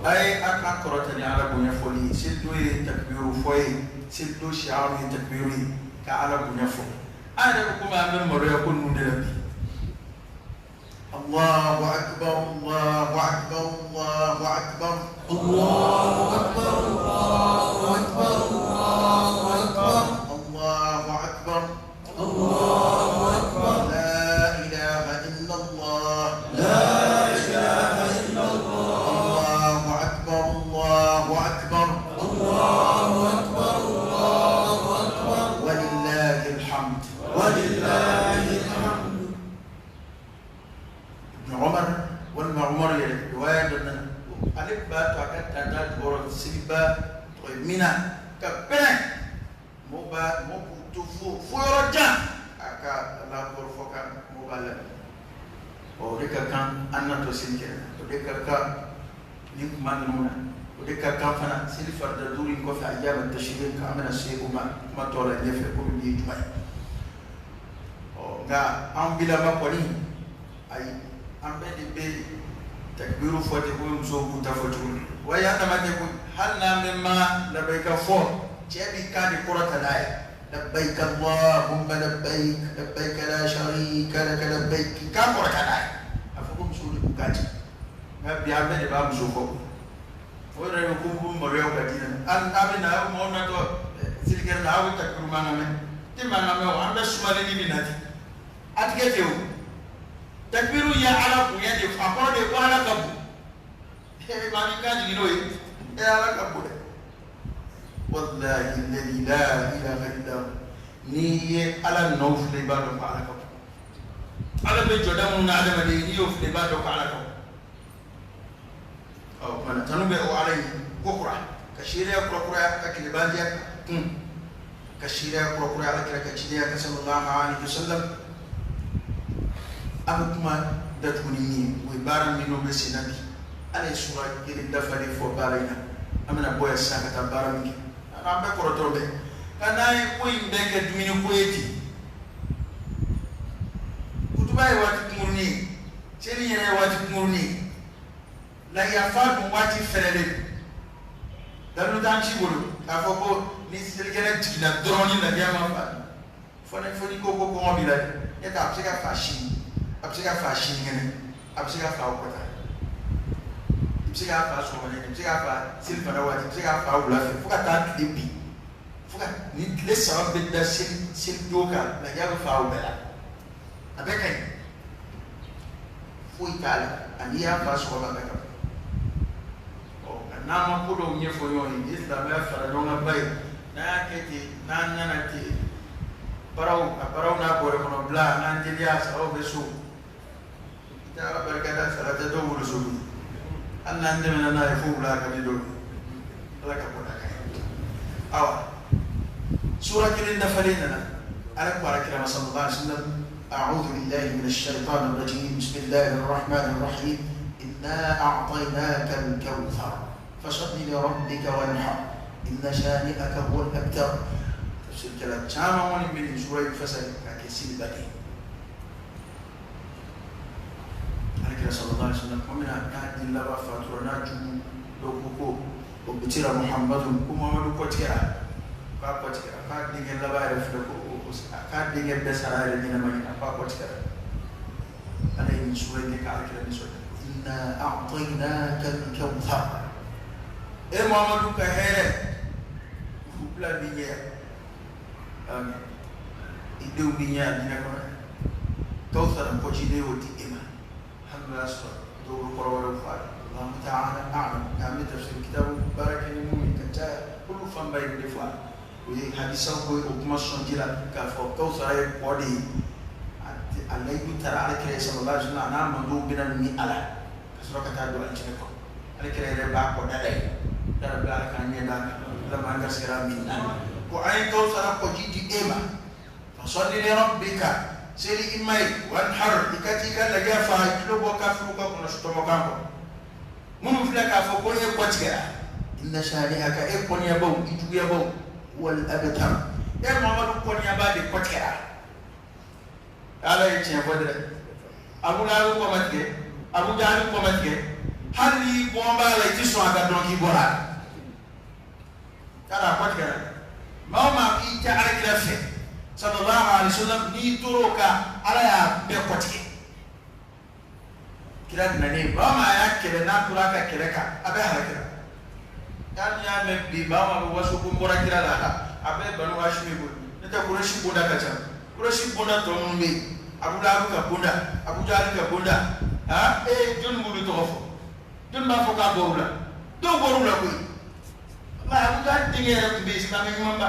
أي أكا كرتني على بني فولي سلدو تكبير فوي سلدو شعار تكبيري كعلى بني فولي أنا بكم أمام مريا كل من الله أكبر الله أكبر الله أكبر الله أكبر الله أكبر الله أكبر الله أكبر الله أكبر لا إله إلا الله لا إله إلا الله الله أكبر الله أكبر الله أكبر الله أكبر ولله الحمد ولله الحمد. ابن عمر walima Umar yɛrɛ riwaya dɔ nana ale b'a to a ka tata jukɔrɔ seliba b'a mɔgɔw k'u to fo yɔrɔ jan a ka Alahu akibaru fɔ ka mɔgɔw b'a lamɛn. Ɔ o de ka kan an natɔ seli kɛnɛ na, o de ka kan nin kuma ninnu na, o de ka kan fana seli farida 5 in kɔfɛ a y'a tashriq kan, an bɛna se o ma kuma tɔ la ɲɛfɛ komi bi ye juma ye. Ɔ nka an bilama kɔni ayi, an bɛɛ de bɛ takbiru fɔ ten komi musow b'u ta fɔ cogo min. Wa y'an dama tɛ koyi, hali n'an bɛ ma labayika fɔ, cɛ b'i kan de kɔrɔta n'a ye labbayik allahumma labbayik labbayik la sharika laka labbayik, k'i kan kɔrɔta n'a ye, a fɔ ko musow de b'u kan ci. Nka bi an bɛɛ de b'a muso fɔ, o yɛrɛ bɛ ko b'u maloya u ka diinɛ na. Hali n'a bɛ na aw maaw natɔ selikɛnɛ na, aw bɛ takbiru mankan mɛn, tɛ mankan mɛn o, an bɛ sumalen min na ten, a tigɛ ten o. Takbiru ye Ala bonya de, a kɔrɔ de ko Ala ka bon. Maa b'i kan jigin n'o ye, e Ala ka bon dɛ. Walahi alladhi la ilaha illa hu, n'i ye Ala nɔ filɛ i b'a dɔn ko Ala ka bon. Ala bɛ jɔda minnu na adamaden, n'i y'o filɛ i b'a dɔn ko Ala ka bon. Ɔ o tuma na tanu bɛ o Ala ye ko kura, ka seereya kurakuraya ka tilebaliya kun, ka seereya kurakuraya Ala kira ka cidenya kan sallallahu alaihi wasallam. An bɛ kuma datugu ni min ye, o ye baara min n'o bɛ sen na bi. Ala ye sura kelen dafalen fɔ baara in na, an bɛna bɔ yan sisan ka taa baara min kɛ, an bɛɛ kɔrɔtɔ bɛɛ nka n'an ye ko in bɛɛ kɛ dumuni ko ye ten, kutuba ye waati kunkurunin ye, seli yɛrɛ ye waati kunkurunin ye, layafa dun waati fɛrɛlen don, dalilu t'an si bolo k'a fɔ ko ni selikɛnɛ jiginna dɔrɔn ni lafiya ma fa, fo n'i ko ko kɔngɔ b'i la dɛ, ne ta a bɛ se ka fa sini, a bɛ se ka fa sinikɛnɛ, a bɛ se ka fa o kɔta, i bɛ se k'a fa sɔgɔmada, i bɛ se k'a fa selifana waati, i bɛ se k'a fa wula fɛ, fo ka taa tile bin, fo ka ni tile 3 bɛ da seli don kan, lafiya bɛ fa o bɛɛ la, a bɛɛ ka ɲi, foyi t'a la, ani i y'a fa sɔgɔma a bɛɛ ka bon. Ɔ nka n'an ma ko dɔw ɲɛfɔ ɲɔgɔn ye, ni silamɛya fara ɲɔgɔn kan ba ye, n'an y'a kɛ ten, n'an nana ten, baraw a baraw n'a bɔrɛ kɔnɔ bila, n'an teliya saraw bɛ so, i tɛ Ala barika da, sara tɛ dɔw bolo so koyi, hali n'an tɛmɛna n'a ye fo wula a ka di dɔw ye, Ala ka bɔ n'a ka ye. Awa sura kelen dafalen nana, Ala ko Ala kira ma sallallahu alaihi wasallam, a'udhu billahi minash shaitanir rajim, bismillahir rahmanir rahim, inna a'tainaka al-kawthar fasalli li rabbika wanhar inna shani'aka huwal abtar. Tafsirkɛla caman kɔni bɛ nin sura in fasari k'a kɛ seliba de ye. Ala kira sallallahu alaihi wasallam tuma min na n'a den laban fatura, n'a jugu dɔw ko ko o bitira Muhammadu, ko Muhammadu kɔtigɛra, k'a kɔtigɛra, k'a denkɛ laban yɛrɛ filɛ ko k'a denkɛ bɛɛ sara yɛrɛ ɲɛnama ɲɛna, k'a kɔtigɛra. Ala ye nin sura in kɛ k'Ala kira nisɔndiya. Inna a'tainaka al-kawthar, e Muhammadu ka hɛrɛ u bila b'i ɲɛ, amin, i denw b'i ɲɛ alijinɛ kɔnɔ, kawthar kɔji ne y'o di e ma, hali n'o y'a sɔrɔ dɔw bɛ kɔrɔ wɛrɛw fɔ a la, Allahu ta'ala a'lam. Nka an bɛ tafsir kitabu baara kɛ ni minnu ye ka caya, olu fanba ye nin de fɔ a la, o ye hadisaw ko o kuma sɔnji la k'a fɔ kawthar ye kɔ de ye, a layidu taara Ala kira ye sallallahu alaihi wasallam, a n'a mantonw bɛna min a la ka sɔrɔ ka taa don alijinɛ kɔnɔ. Ala kira yɛrɛ b'a kɔ da la yen, yarabi Ala k'an ɲɛ d'a kan, Ala m'an garisɛgɛra min na, ko an ye kawthar kɔji di e ma, fasalli li rabbika, seli i ma ye, wanhar, i ka t'i ka lajɛ fa, i tulo bɔ kafiriw ka kɔnɔ tɔmɔkan kɔ, minnu filɛ k'a fɔ ko e kɔ tigɛra, inna shani'aka, e kɔniyabaw, i juguyabaw, wal abtar, e Muhammadu kɔniyaba de kɔ tigɛra. Ala ye tiɲɛ fɔ dɛ, Abu Lahabi kɔ ma tigɛ, Abu Jahali kɔ ma tigɛ, hali n'i bɔn b'a la i ti sɔn a ka dɔn k'i bɔra a la, yala a kɔ tigɛra dɛ. Maa o maa k'i tɛ Ala kira fɛ sallallahu alaihi wasallam, n'i tor'o kan, Ala y'a bɛɛ kɔ tigɛ. Kira nanen, maa o maa y'a kɛlɛ n'a tora a ka kɛlɛ kan, a bɛɛ halakira. Hali n'i y'a mɛn bi maa o maa bɛ waso ko n bɔra kira la, a bɛɛ Banu Hashimi koyi, n'o tɛ Kurɛsi bonda ka ca. Kurɛsi bonda tɔ minnu bɛ yen, Abu Lahabi ka bonda, Abu Jahali ka bonda, jɔnni b'olu tɔgɔ fɔ? Jɔnni b'a fɔ k'a bɔr'u la? Dɔw bɔr'u la koyi. Walahi Abu Jahali denkɛ yɛrɛ tun bɛ yen, silamɛ ɲumanba.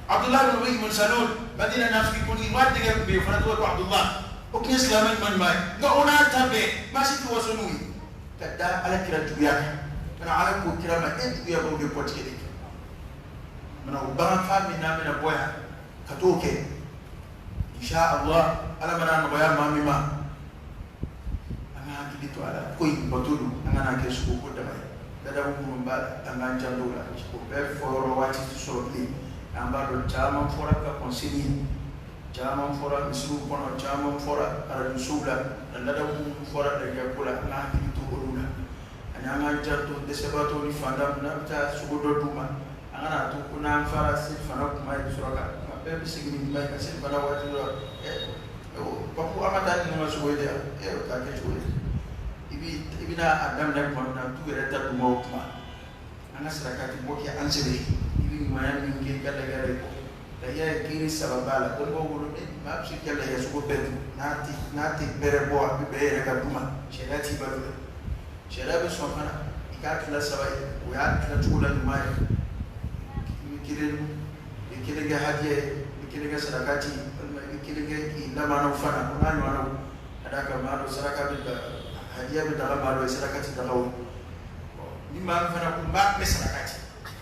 Abdullah bin Ubay bin Salul, Madina nafiki kuntigi, n'a denkɛ tun bɛ yen, o fana tɔgɔ ko Abdullah. O tun ye silamɛ ɲuman ɲuman ye. Nka o n'a ta bɛɛ, maa si tɛ waso n'u ye. Ka da Ala kira juguya kan. Ka na Ala ko kira ma, e juguya b'o de kɔtigɛli kɛ. Mana o bagan fa min n'an bɛna bɔ yan ka t'o kɛ, insha Allah, Ala mana nɔgɔya maa min ma, an ka hakili to a la. Ko in bato don, an kana kɛ sogo ko dama ye. Ladamu minnu b'a la, an k'an janto o la. O bɛɛ fɔ yɔrɔ waati tɛ sɔrɔ bilen. An b'a dɔn caman fɔra ka kɔn seli ɲɛ, caman fɔra misiriw kɔnɔ, caman fɔra arajosow la. Ladamu minnu fɔra lahiya ko la, an ka hakili to olu la. Ani an k'an janto dɛsɛbaatɔw ni fantan n'an bɛ taa sogo dɔ d'u ma, an kana to ko n'an fara seli fana kuma ye sɔrɔ ka kuma bɛɛ bɛ segin ni kuma ye ka seli fana waati dɔ la. Papu, an ka taa ninnu ka sogo ye dɛ. O t'a kɛ cogo ye. I bɛna a daminɛ tuma min na, tu yɛrɛ ta d'u ma o kuma. An ka sarakati bɔ kɛ an sɛbɛ ye. I bɛ ɲumanya min kɛ i ka lahiya de kɔ. Lahiya ye kiiri saba b'a la dɔnnibaw bolo. Ni maa bɛ se k'i ka lahiya sogo bɛɛ dun, n'a tɛ bɛrɛ bɔ, a bɛ bɛn e yɛrɛ ka du ma, sariya t'i balo dɛ. Sariya bɛ sɔn fana i k'a tila saba ye. O y'a tila cogo la ɲuman ye. I bɛ kelen dun, i bɛ kelen kɛ hadiya ye, i bɛ kelen kɛ sarakati, walima i bɛ kelen kɛ k'i lamanaw fana, o n'a ɲɔgɔnnaw. Ka d'a kan maa dɔ saraka bɛ daga, hadiya bɛ daga maa dɔ ye, saraka ti daga o. Ni maa min fana ko n b'a bɛɛ sarakati,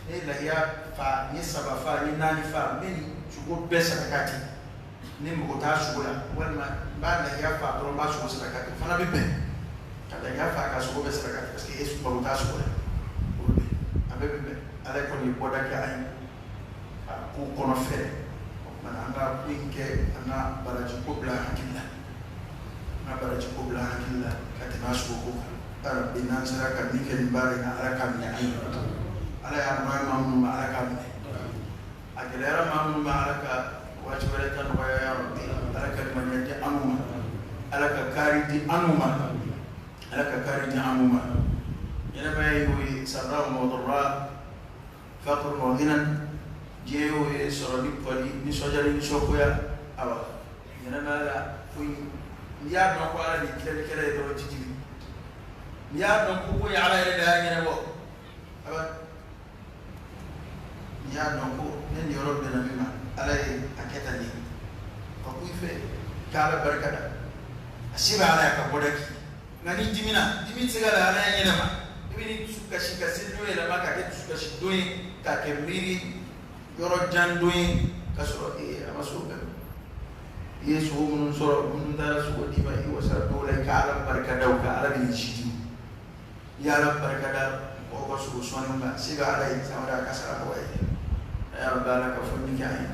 ne ye lahiya fa, n ye saba fa, n ye naani fa, n bɛ nin sogo bɛɛ sarakati, ne mago t'a sogo la, walima n b'a lahiya fa dɔrɔn, n b'a sogo sarakati, o fana bɛ bɛn. Ka lahiya fa ka sogo bɛɛ sarakati parce que e mago t'a sogo la, o bɛ bɛn, a bɛɛ bɛ bɛn. Ala kɔni ye bɔda kɛ an ye ka ko kɔnɔ fɛrɛ. O tuma na, an ka ko in kɛ, an ka baraji ko bila hakili la, an ka baraji ko bila hakili la ka tɛmɛ a sogo ko kan. Rabbi, n'an sera ka min kɛ nin baara in na, Ala k'a minɛ an ye. Ala y'a nɔgɔya maa minnu ma, Ala k'a minɛ. A gɛlɛyara maa minnu ma, Ala ka waati wɛrɛ ta nɔgɔya. Ya Rabbi, Ala ka limaniya di an ma, Ala ka kaari di an ma, Ala ka kaari di an ma. Ɲɛnamaya y'o ye, سراء وضراء، فقر وغنى. Diɲɛ y'o ye, sɔrɔ ni kɔli, nisɔndiya ni nisɔngoya. Awa, ɲɛnamaya la ko n'i y'a dɔn ko Ala de ye tilalikɛla ye dɔrɔn, ti dimi. N'i y'a dɔn ko ye Ala yɛrɛ de y'a ɲɛnabɔ, aba, n'i y'a dɔn ko ne niyɔrɔ bɛnna min ma, Ala ye a kɛ tan de, ka ku i fɛ k'Ala barika da, a se bɛ Ala ye ka bɔda k'i. Nka ni dimina, dimi tɛ se ka na Ala ye ɲɛnama. I bɛ ni dusu kasi ka seli don yɛlɛma ka kɛ dusukasi don ye, k'a kɛ miiri yɔrɔ jan don ye, ka sɔrɔ ee a ma se o bɛɛ ma. I ye sogo minnu sɔrɔ, minnu taara sogo d'i ma, i wasara dɔw la, i ka Ala barika da o kan. Ala bɛ n'i si d'i ma. I ye Ala barika da mɔgɔw ka sogo sɔnni kan, se bɛ Ala ye, san wɛrɛ a ka sara nɔgɔya ye. Ya Rabbi, Ala ka fɔ min kɛ an ye.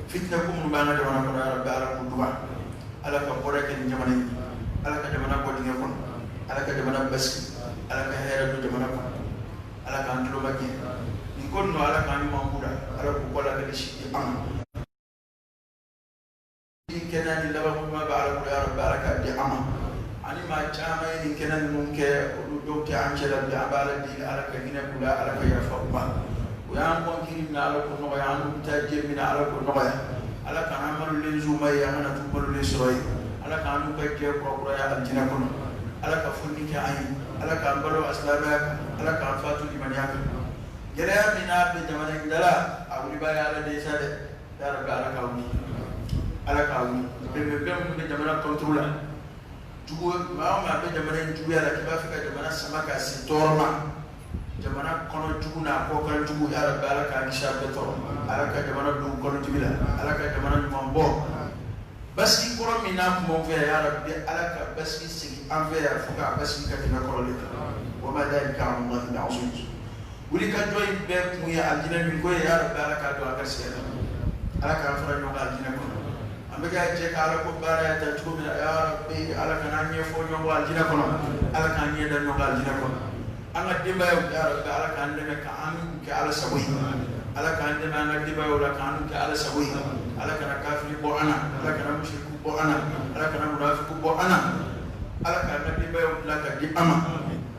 Fitinɛ ko minnu b'an ka jamana kɔnɔ, ya Rabbi, Ala k'u duba. Ala ka bɔda kɛ nin jamana in ye. Ala ka jamana bɔ dingɛ kɔnɔ. Ala ka jamana basigi. Ala ka hɛrɛ don jamana kɔnɔ. Ala k'an tulo ma gɛn nin ko ninnu. Ala k'an ɲuman b'u la. Ala k'u bɔ la ka si di an ma. Ni kɛnɛya ni laban ɲuman bɛ Ala bolo, ya Rabbi, Ala k'a di an ma. Ani maa caman ye nin kɛnɛ ninnu kɛ, olu dɔw tɛ an cɛ la bi. An bɛ Ala deli, Ala ka hinɛ k'u la, Ala ka yafa u ma. O y'an kɔn kiri min na, Ala k'o nɔgɔya. An n'u bɛ taa jɛ min na, Ala k'o nɔgɔya. Ala k'an malolen z'u ma ye, an kana t'u malolen sɔrɔ ye. Ala k'an n'u ka jɛ kurakuraya alijinɛ kɔnɔ. Ala ka foli kɛ an ye. Ala k'an balo a silamɛya kan. Ala k'an fatu limaniya kan. Gɛlɛya min n'a bɛ jamana in da la, a wulibaa ye Ala de ye sa dɛ. Ya Rabbi, Ala k'a wuli, Ala k'a wuli. Bɛnbɛn minnu bɛ jamana contre la, jugu maa o maa bɛ jamana in juguya la, k'i b'a fɛ ka jamana sama ka se tɔɔrɔ ma, jamana kɔnɔ jugu n'a kɔkan jugu, ya Rabbi, Ala k'a kisi a bɛɛ tɔɔrɔ. Ala ka jamana don kɔnɔdibi la. Ala ka jamana ɲuman bɔ. Basigi kɔrɔ min n'a kun b'anw fɛ yan, ya Rabbi, Ala ka basigi segin an fɛ yan fo k'a basigi ka tɛmɛ kɔrɔlen kan. وما ذلك على الله بعزيز. Wuli ka jɔ in bɛɛ kun ye alijinɛ min ko ye, ya Rabbi, Ala k'a don an garisɛgɛ la. Ala k'an fara ɲɔgɔn kan alijinɛ kɔnɔ. An bɛ ka jɛ ka Ala ko baara ya ta cogo min na, ya Rabbi, Ala kana an ɲɛfɔ ɲɔgɔn kɔ alijinɛ kɔnɔ. Ala k'an ɲɛ da ɲɔgɔn kan alijinɛ kɔnɔ. An ka denbayaw, ya Rabbi, Ala k'an dɛmɛ k'an kɛ Ala sago ye. Ala k'an dɛmɛ an ka denbayaw la k'an kɛ Ala sago ye. Ala kana kafiri bɔ an na. Ala kana musiriku bɔ an na. Ala kana munafiku bɔ an na. Ala k'an ka denbayaw dilan ka di an ma.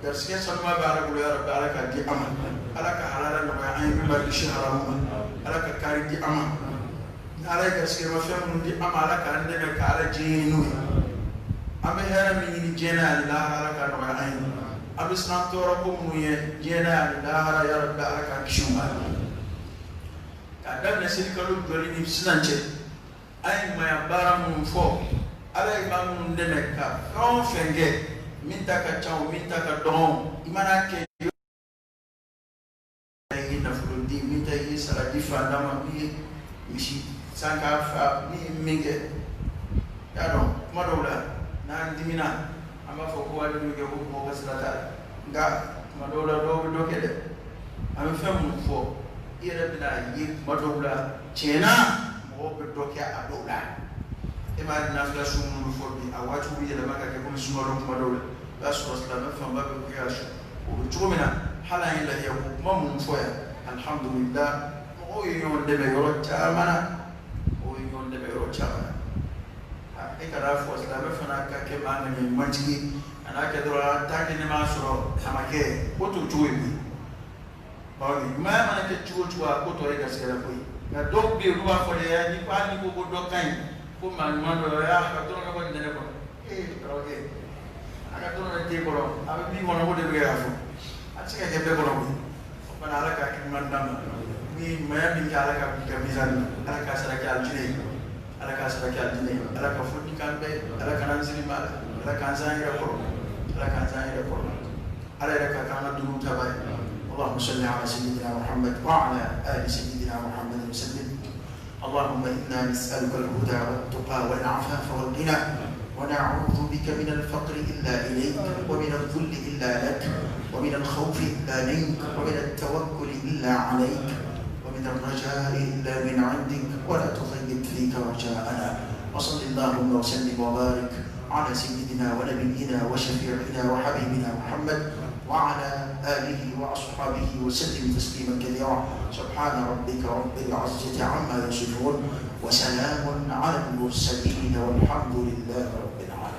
Garisɛgɛ sanuma bɛ Ala bolo, ya Rabbi, Ala k'a di an ma. Ala ka halala nɔgɔya an ye min b'a kisi haramu ma. Ala ka kaari di an ma. Ni Ala ye garisɛgɛ ma fɛn minnu di an ma, Ala k'an dɛmɛ ka Ala diɲɛ ɲini n'u ye. An bɛ hɛrɛ min ɲini diɲɛ na ani lahara, Ala k'a nɔgɔya an ye. An bɛ siran tɔɔrɔ ko minnu ye diɲɛ na ani lahara, ya Rabbi, Ala k'an kisi u ma. K'a daminɛ selikalo jɔli ni sisan cɛ, an ye ɲumanya baara minnu fɔ, Ala ye maa minnu dɛmɛ ka fɛn o fɛn kɛ, min ta ka ca o, min ta ka dɔgɔn o, i mana kɛ, i ye nafolo di, min ta i ye saraji fa. fan d'a ma, min ye misi san k'a fa, min ye min kɛ. Y'a dɔn, kuma dɔw la n'an dimina, an b'a fɔ ko hali min kɛ ko mɔgɔ ka sira t'a la, nka kuma dɔw la dɔw bɛ dɔ kɛ dɛ. An bɛ fɛn minnu fɔ, i yɛrɛ bɛna ye kuma dɔw la tiɲɛ na mɔgɔw bɛ dɔ kɛ a dɔw la. E m'a ye, nafila sun minnu bɛ fɔ bi, a waatiw bɛ yɛlɛma ka kɛ komi sunkalo. Kuma dɔw la i b'a sɔrɔ silamɛ fanba bɛ kɛ ka su. O bɛ cogo min na, hali an ye lahiya ko kuma minnu fɔ yan, alhamdulillah, mɔgɔw ye ɲɔgɔn dɛmɛ yɔrɔ caman na, mɔgɔw ye ɲɔgɔn dɛmɛ yɔrɔ caman na. E kana fɔ silamɛ fana ka kɛ maa ŋaniya ɲumantigi ye, a n'a kɛ dɔrɔn tant que ne m'a sɔrɔ, a ma kɛ ko t'o cogo ye koyi. Bawo ɲumanya mana kɛ cogo o cogo, a ko tɔ ye garisɛgɛ la ko ye. Nka dɔw bɛ yen, olu b'a fɔ dɛ, ni ko hali ni ko ko dɔ ka ɲi, ko maa ɲuman dɔ y'a ka dɔrɔmɛ kɔni tɛ ne kɔnɔ. Ee karamɔgɔkɛ, a ka dɔrɔmɛ t'e kɔrɔ, a bɛ min kɔnɔ, o de bɛ kɛ k'a fɔ. A tɛ se ka kɛ bɛɛ kɔnɔ koyi. O fana, Ala ka hakili ɲuman d'an ma. Ni ɲumanya min kɛ, Ala ka bi ka mizani na, Ala k'a sara kɛ alijinɛ ye, Ala k'a sara kɛ alijinɛ ye, Ala ka foli k'an bɛɛ ye, Ala kana an siri maa la, Ala k'an san yɛrɛ kɔrɔ, Ala k'an san yɛrɛ kɔrɔ, Ala yɛrɛ ka k'an ka duuru taba ye. اللهم صل على سيدنا محمد وعلى آل سيدنا محمد وسلم. اللهم إنا نسألك الهدى والتقى والعفاف والغنى، ونعوذ بك من الفقر إلا إليك، ومن الذل إلا لك، ومن الخوف إلا منك، ومن التوكل إلا عليك، ومن الرجاء إلا من عندك، ولا تخيب فيك رجاءنا. وصل اللهم وسلم وبارك على سيدنا ونبينا وشفيعنا وحبيبنا محمد وعلى آله وأصحابه وسلم تسليما كثيرا. سبحان ربك رب العزة عما يصفون، وسلام على المرسلين، والحمد لله رب العالمين.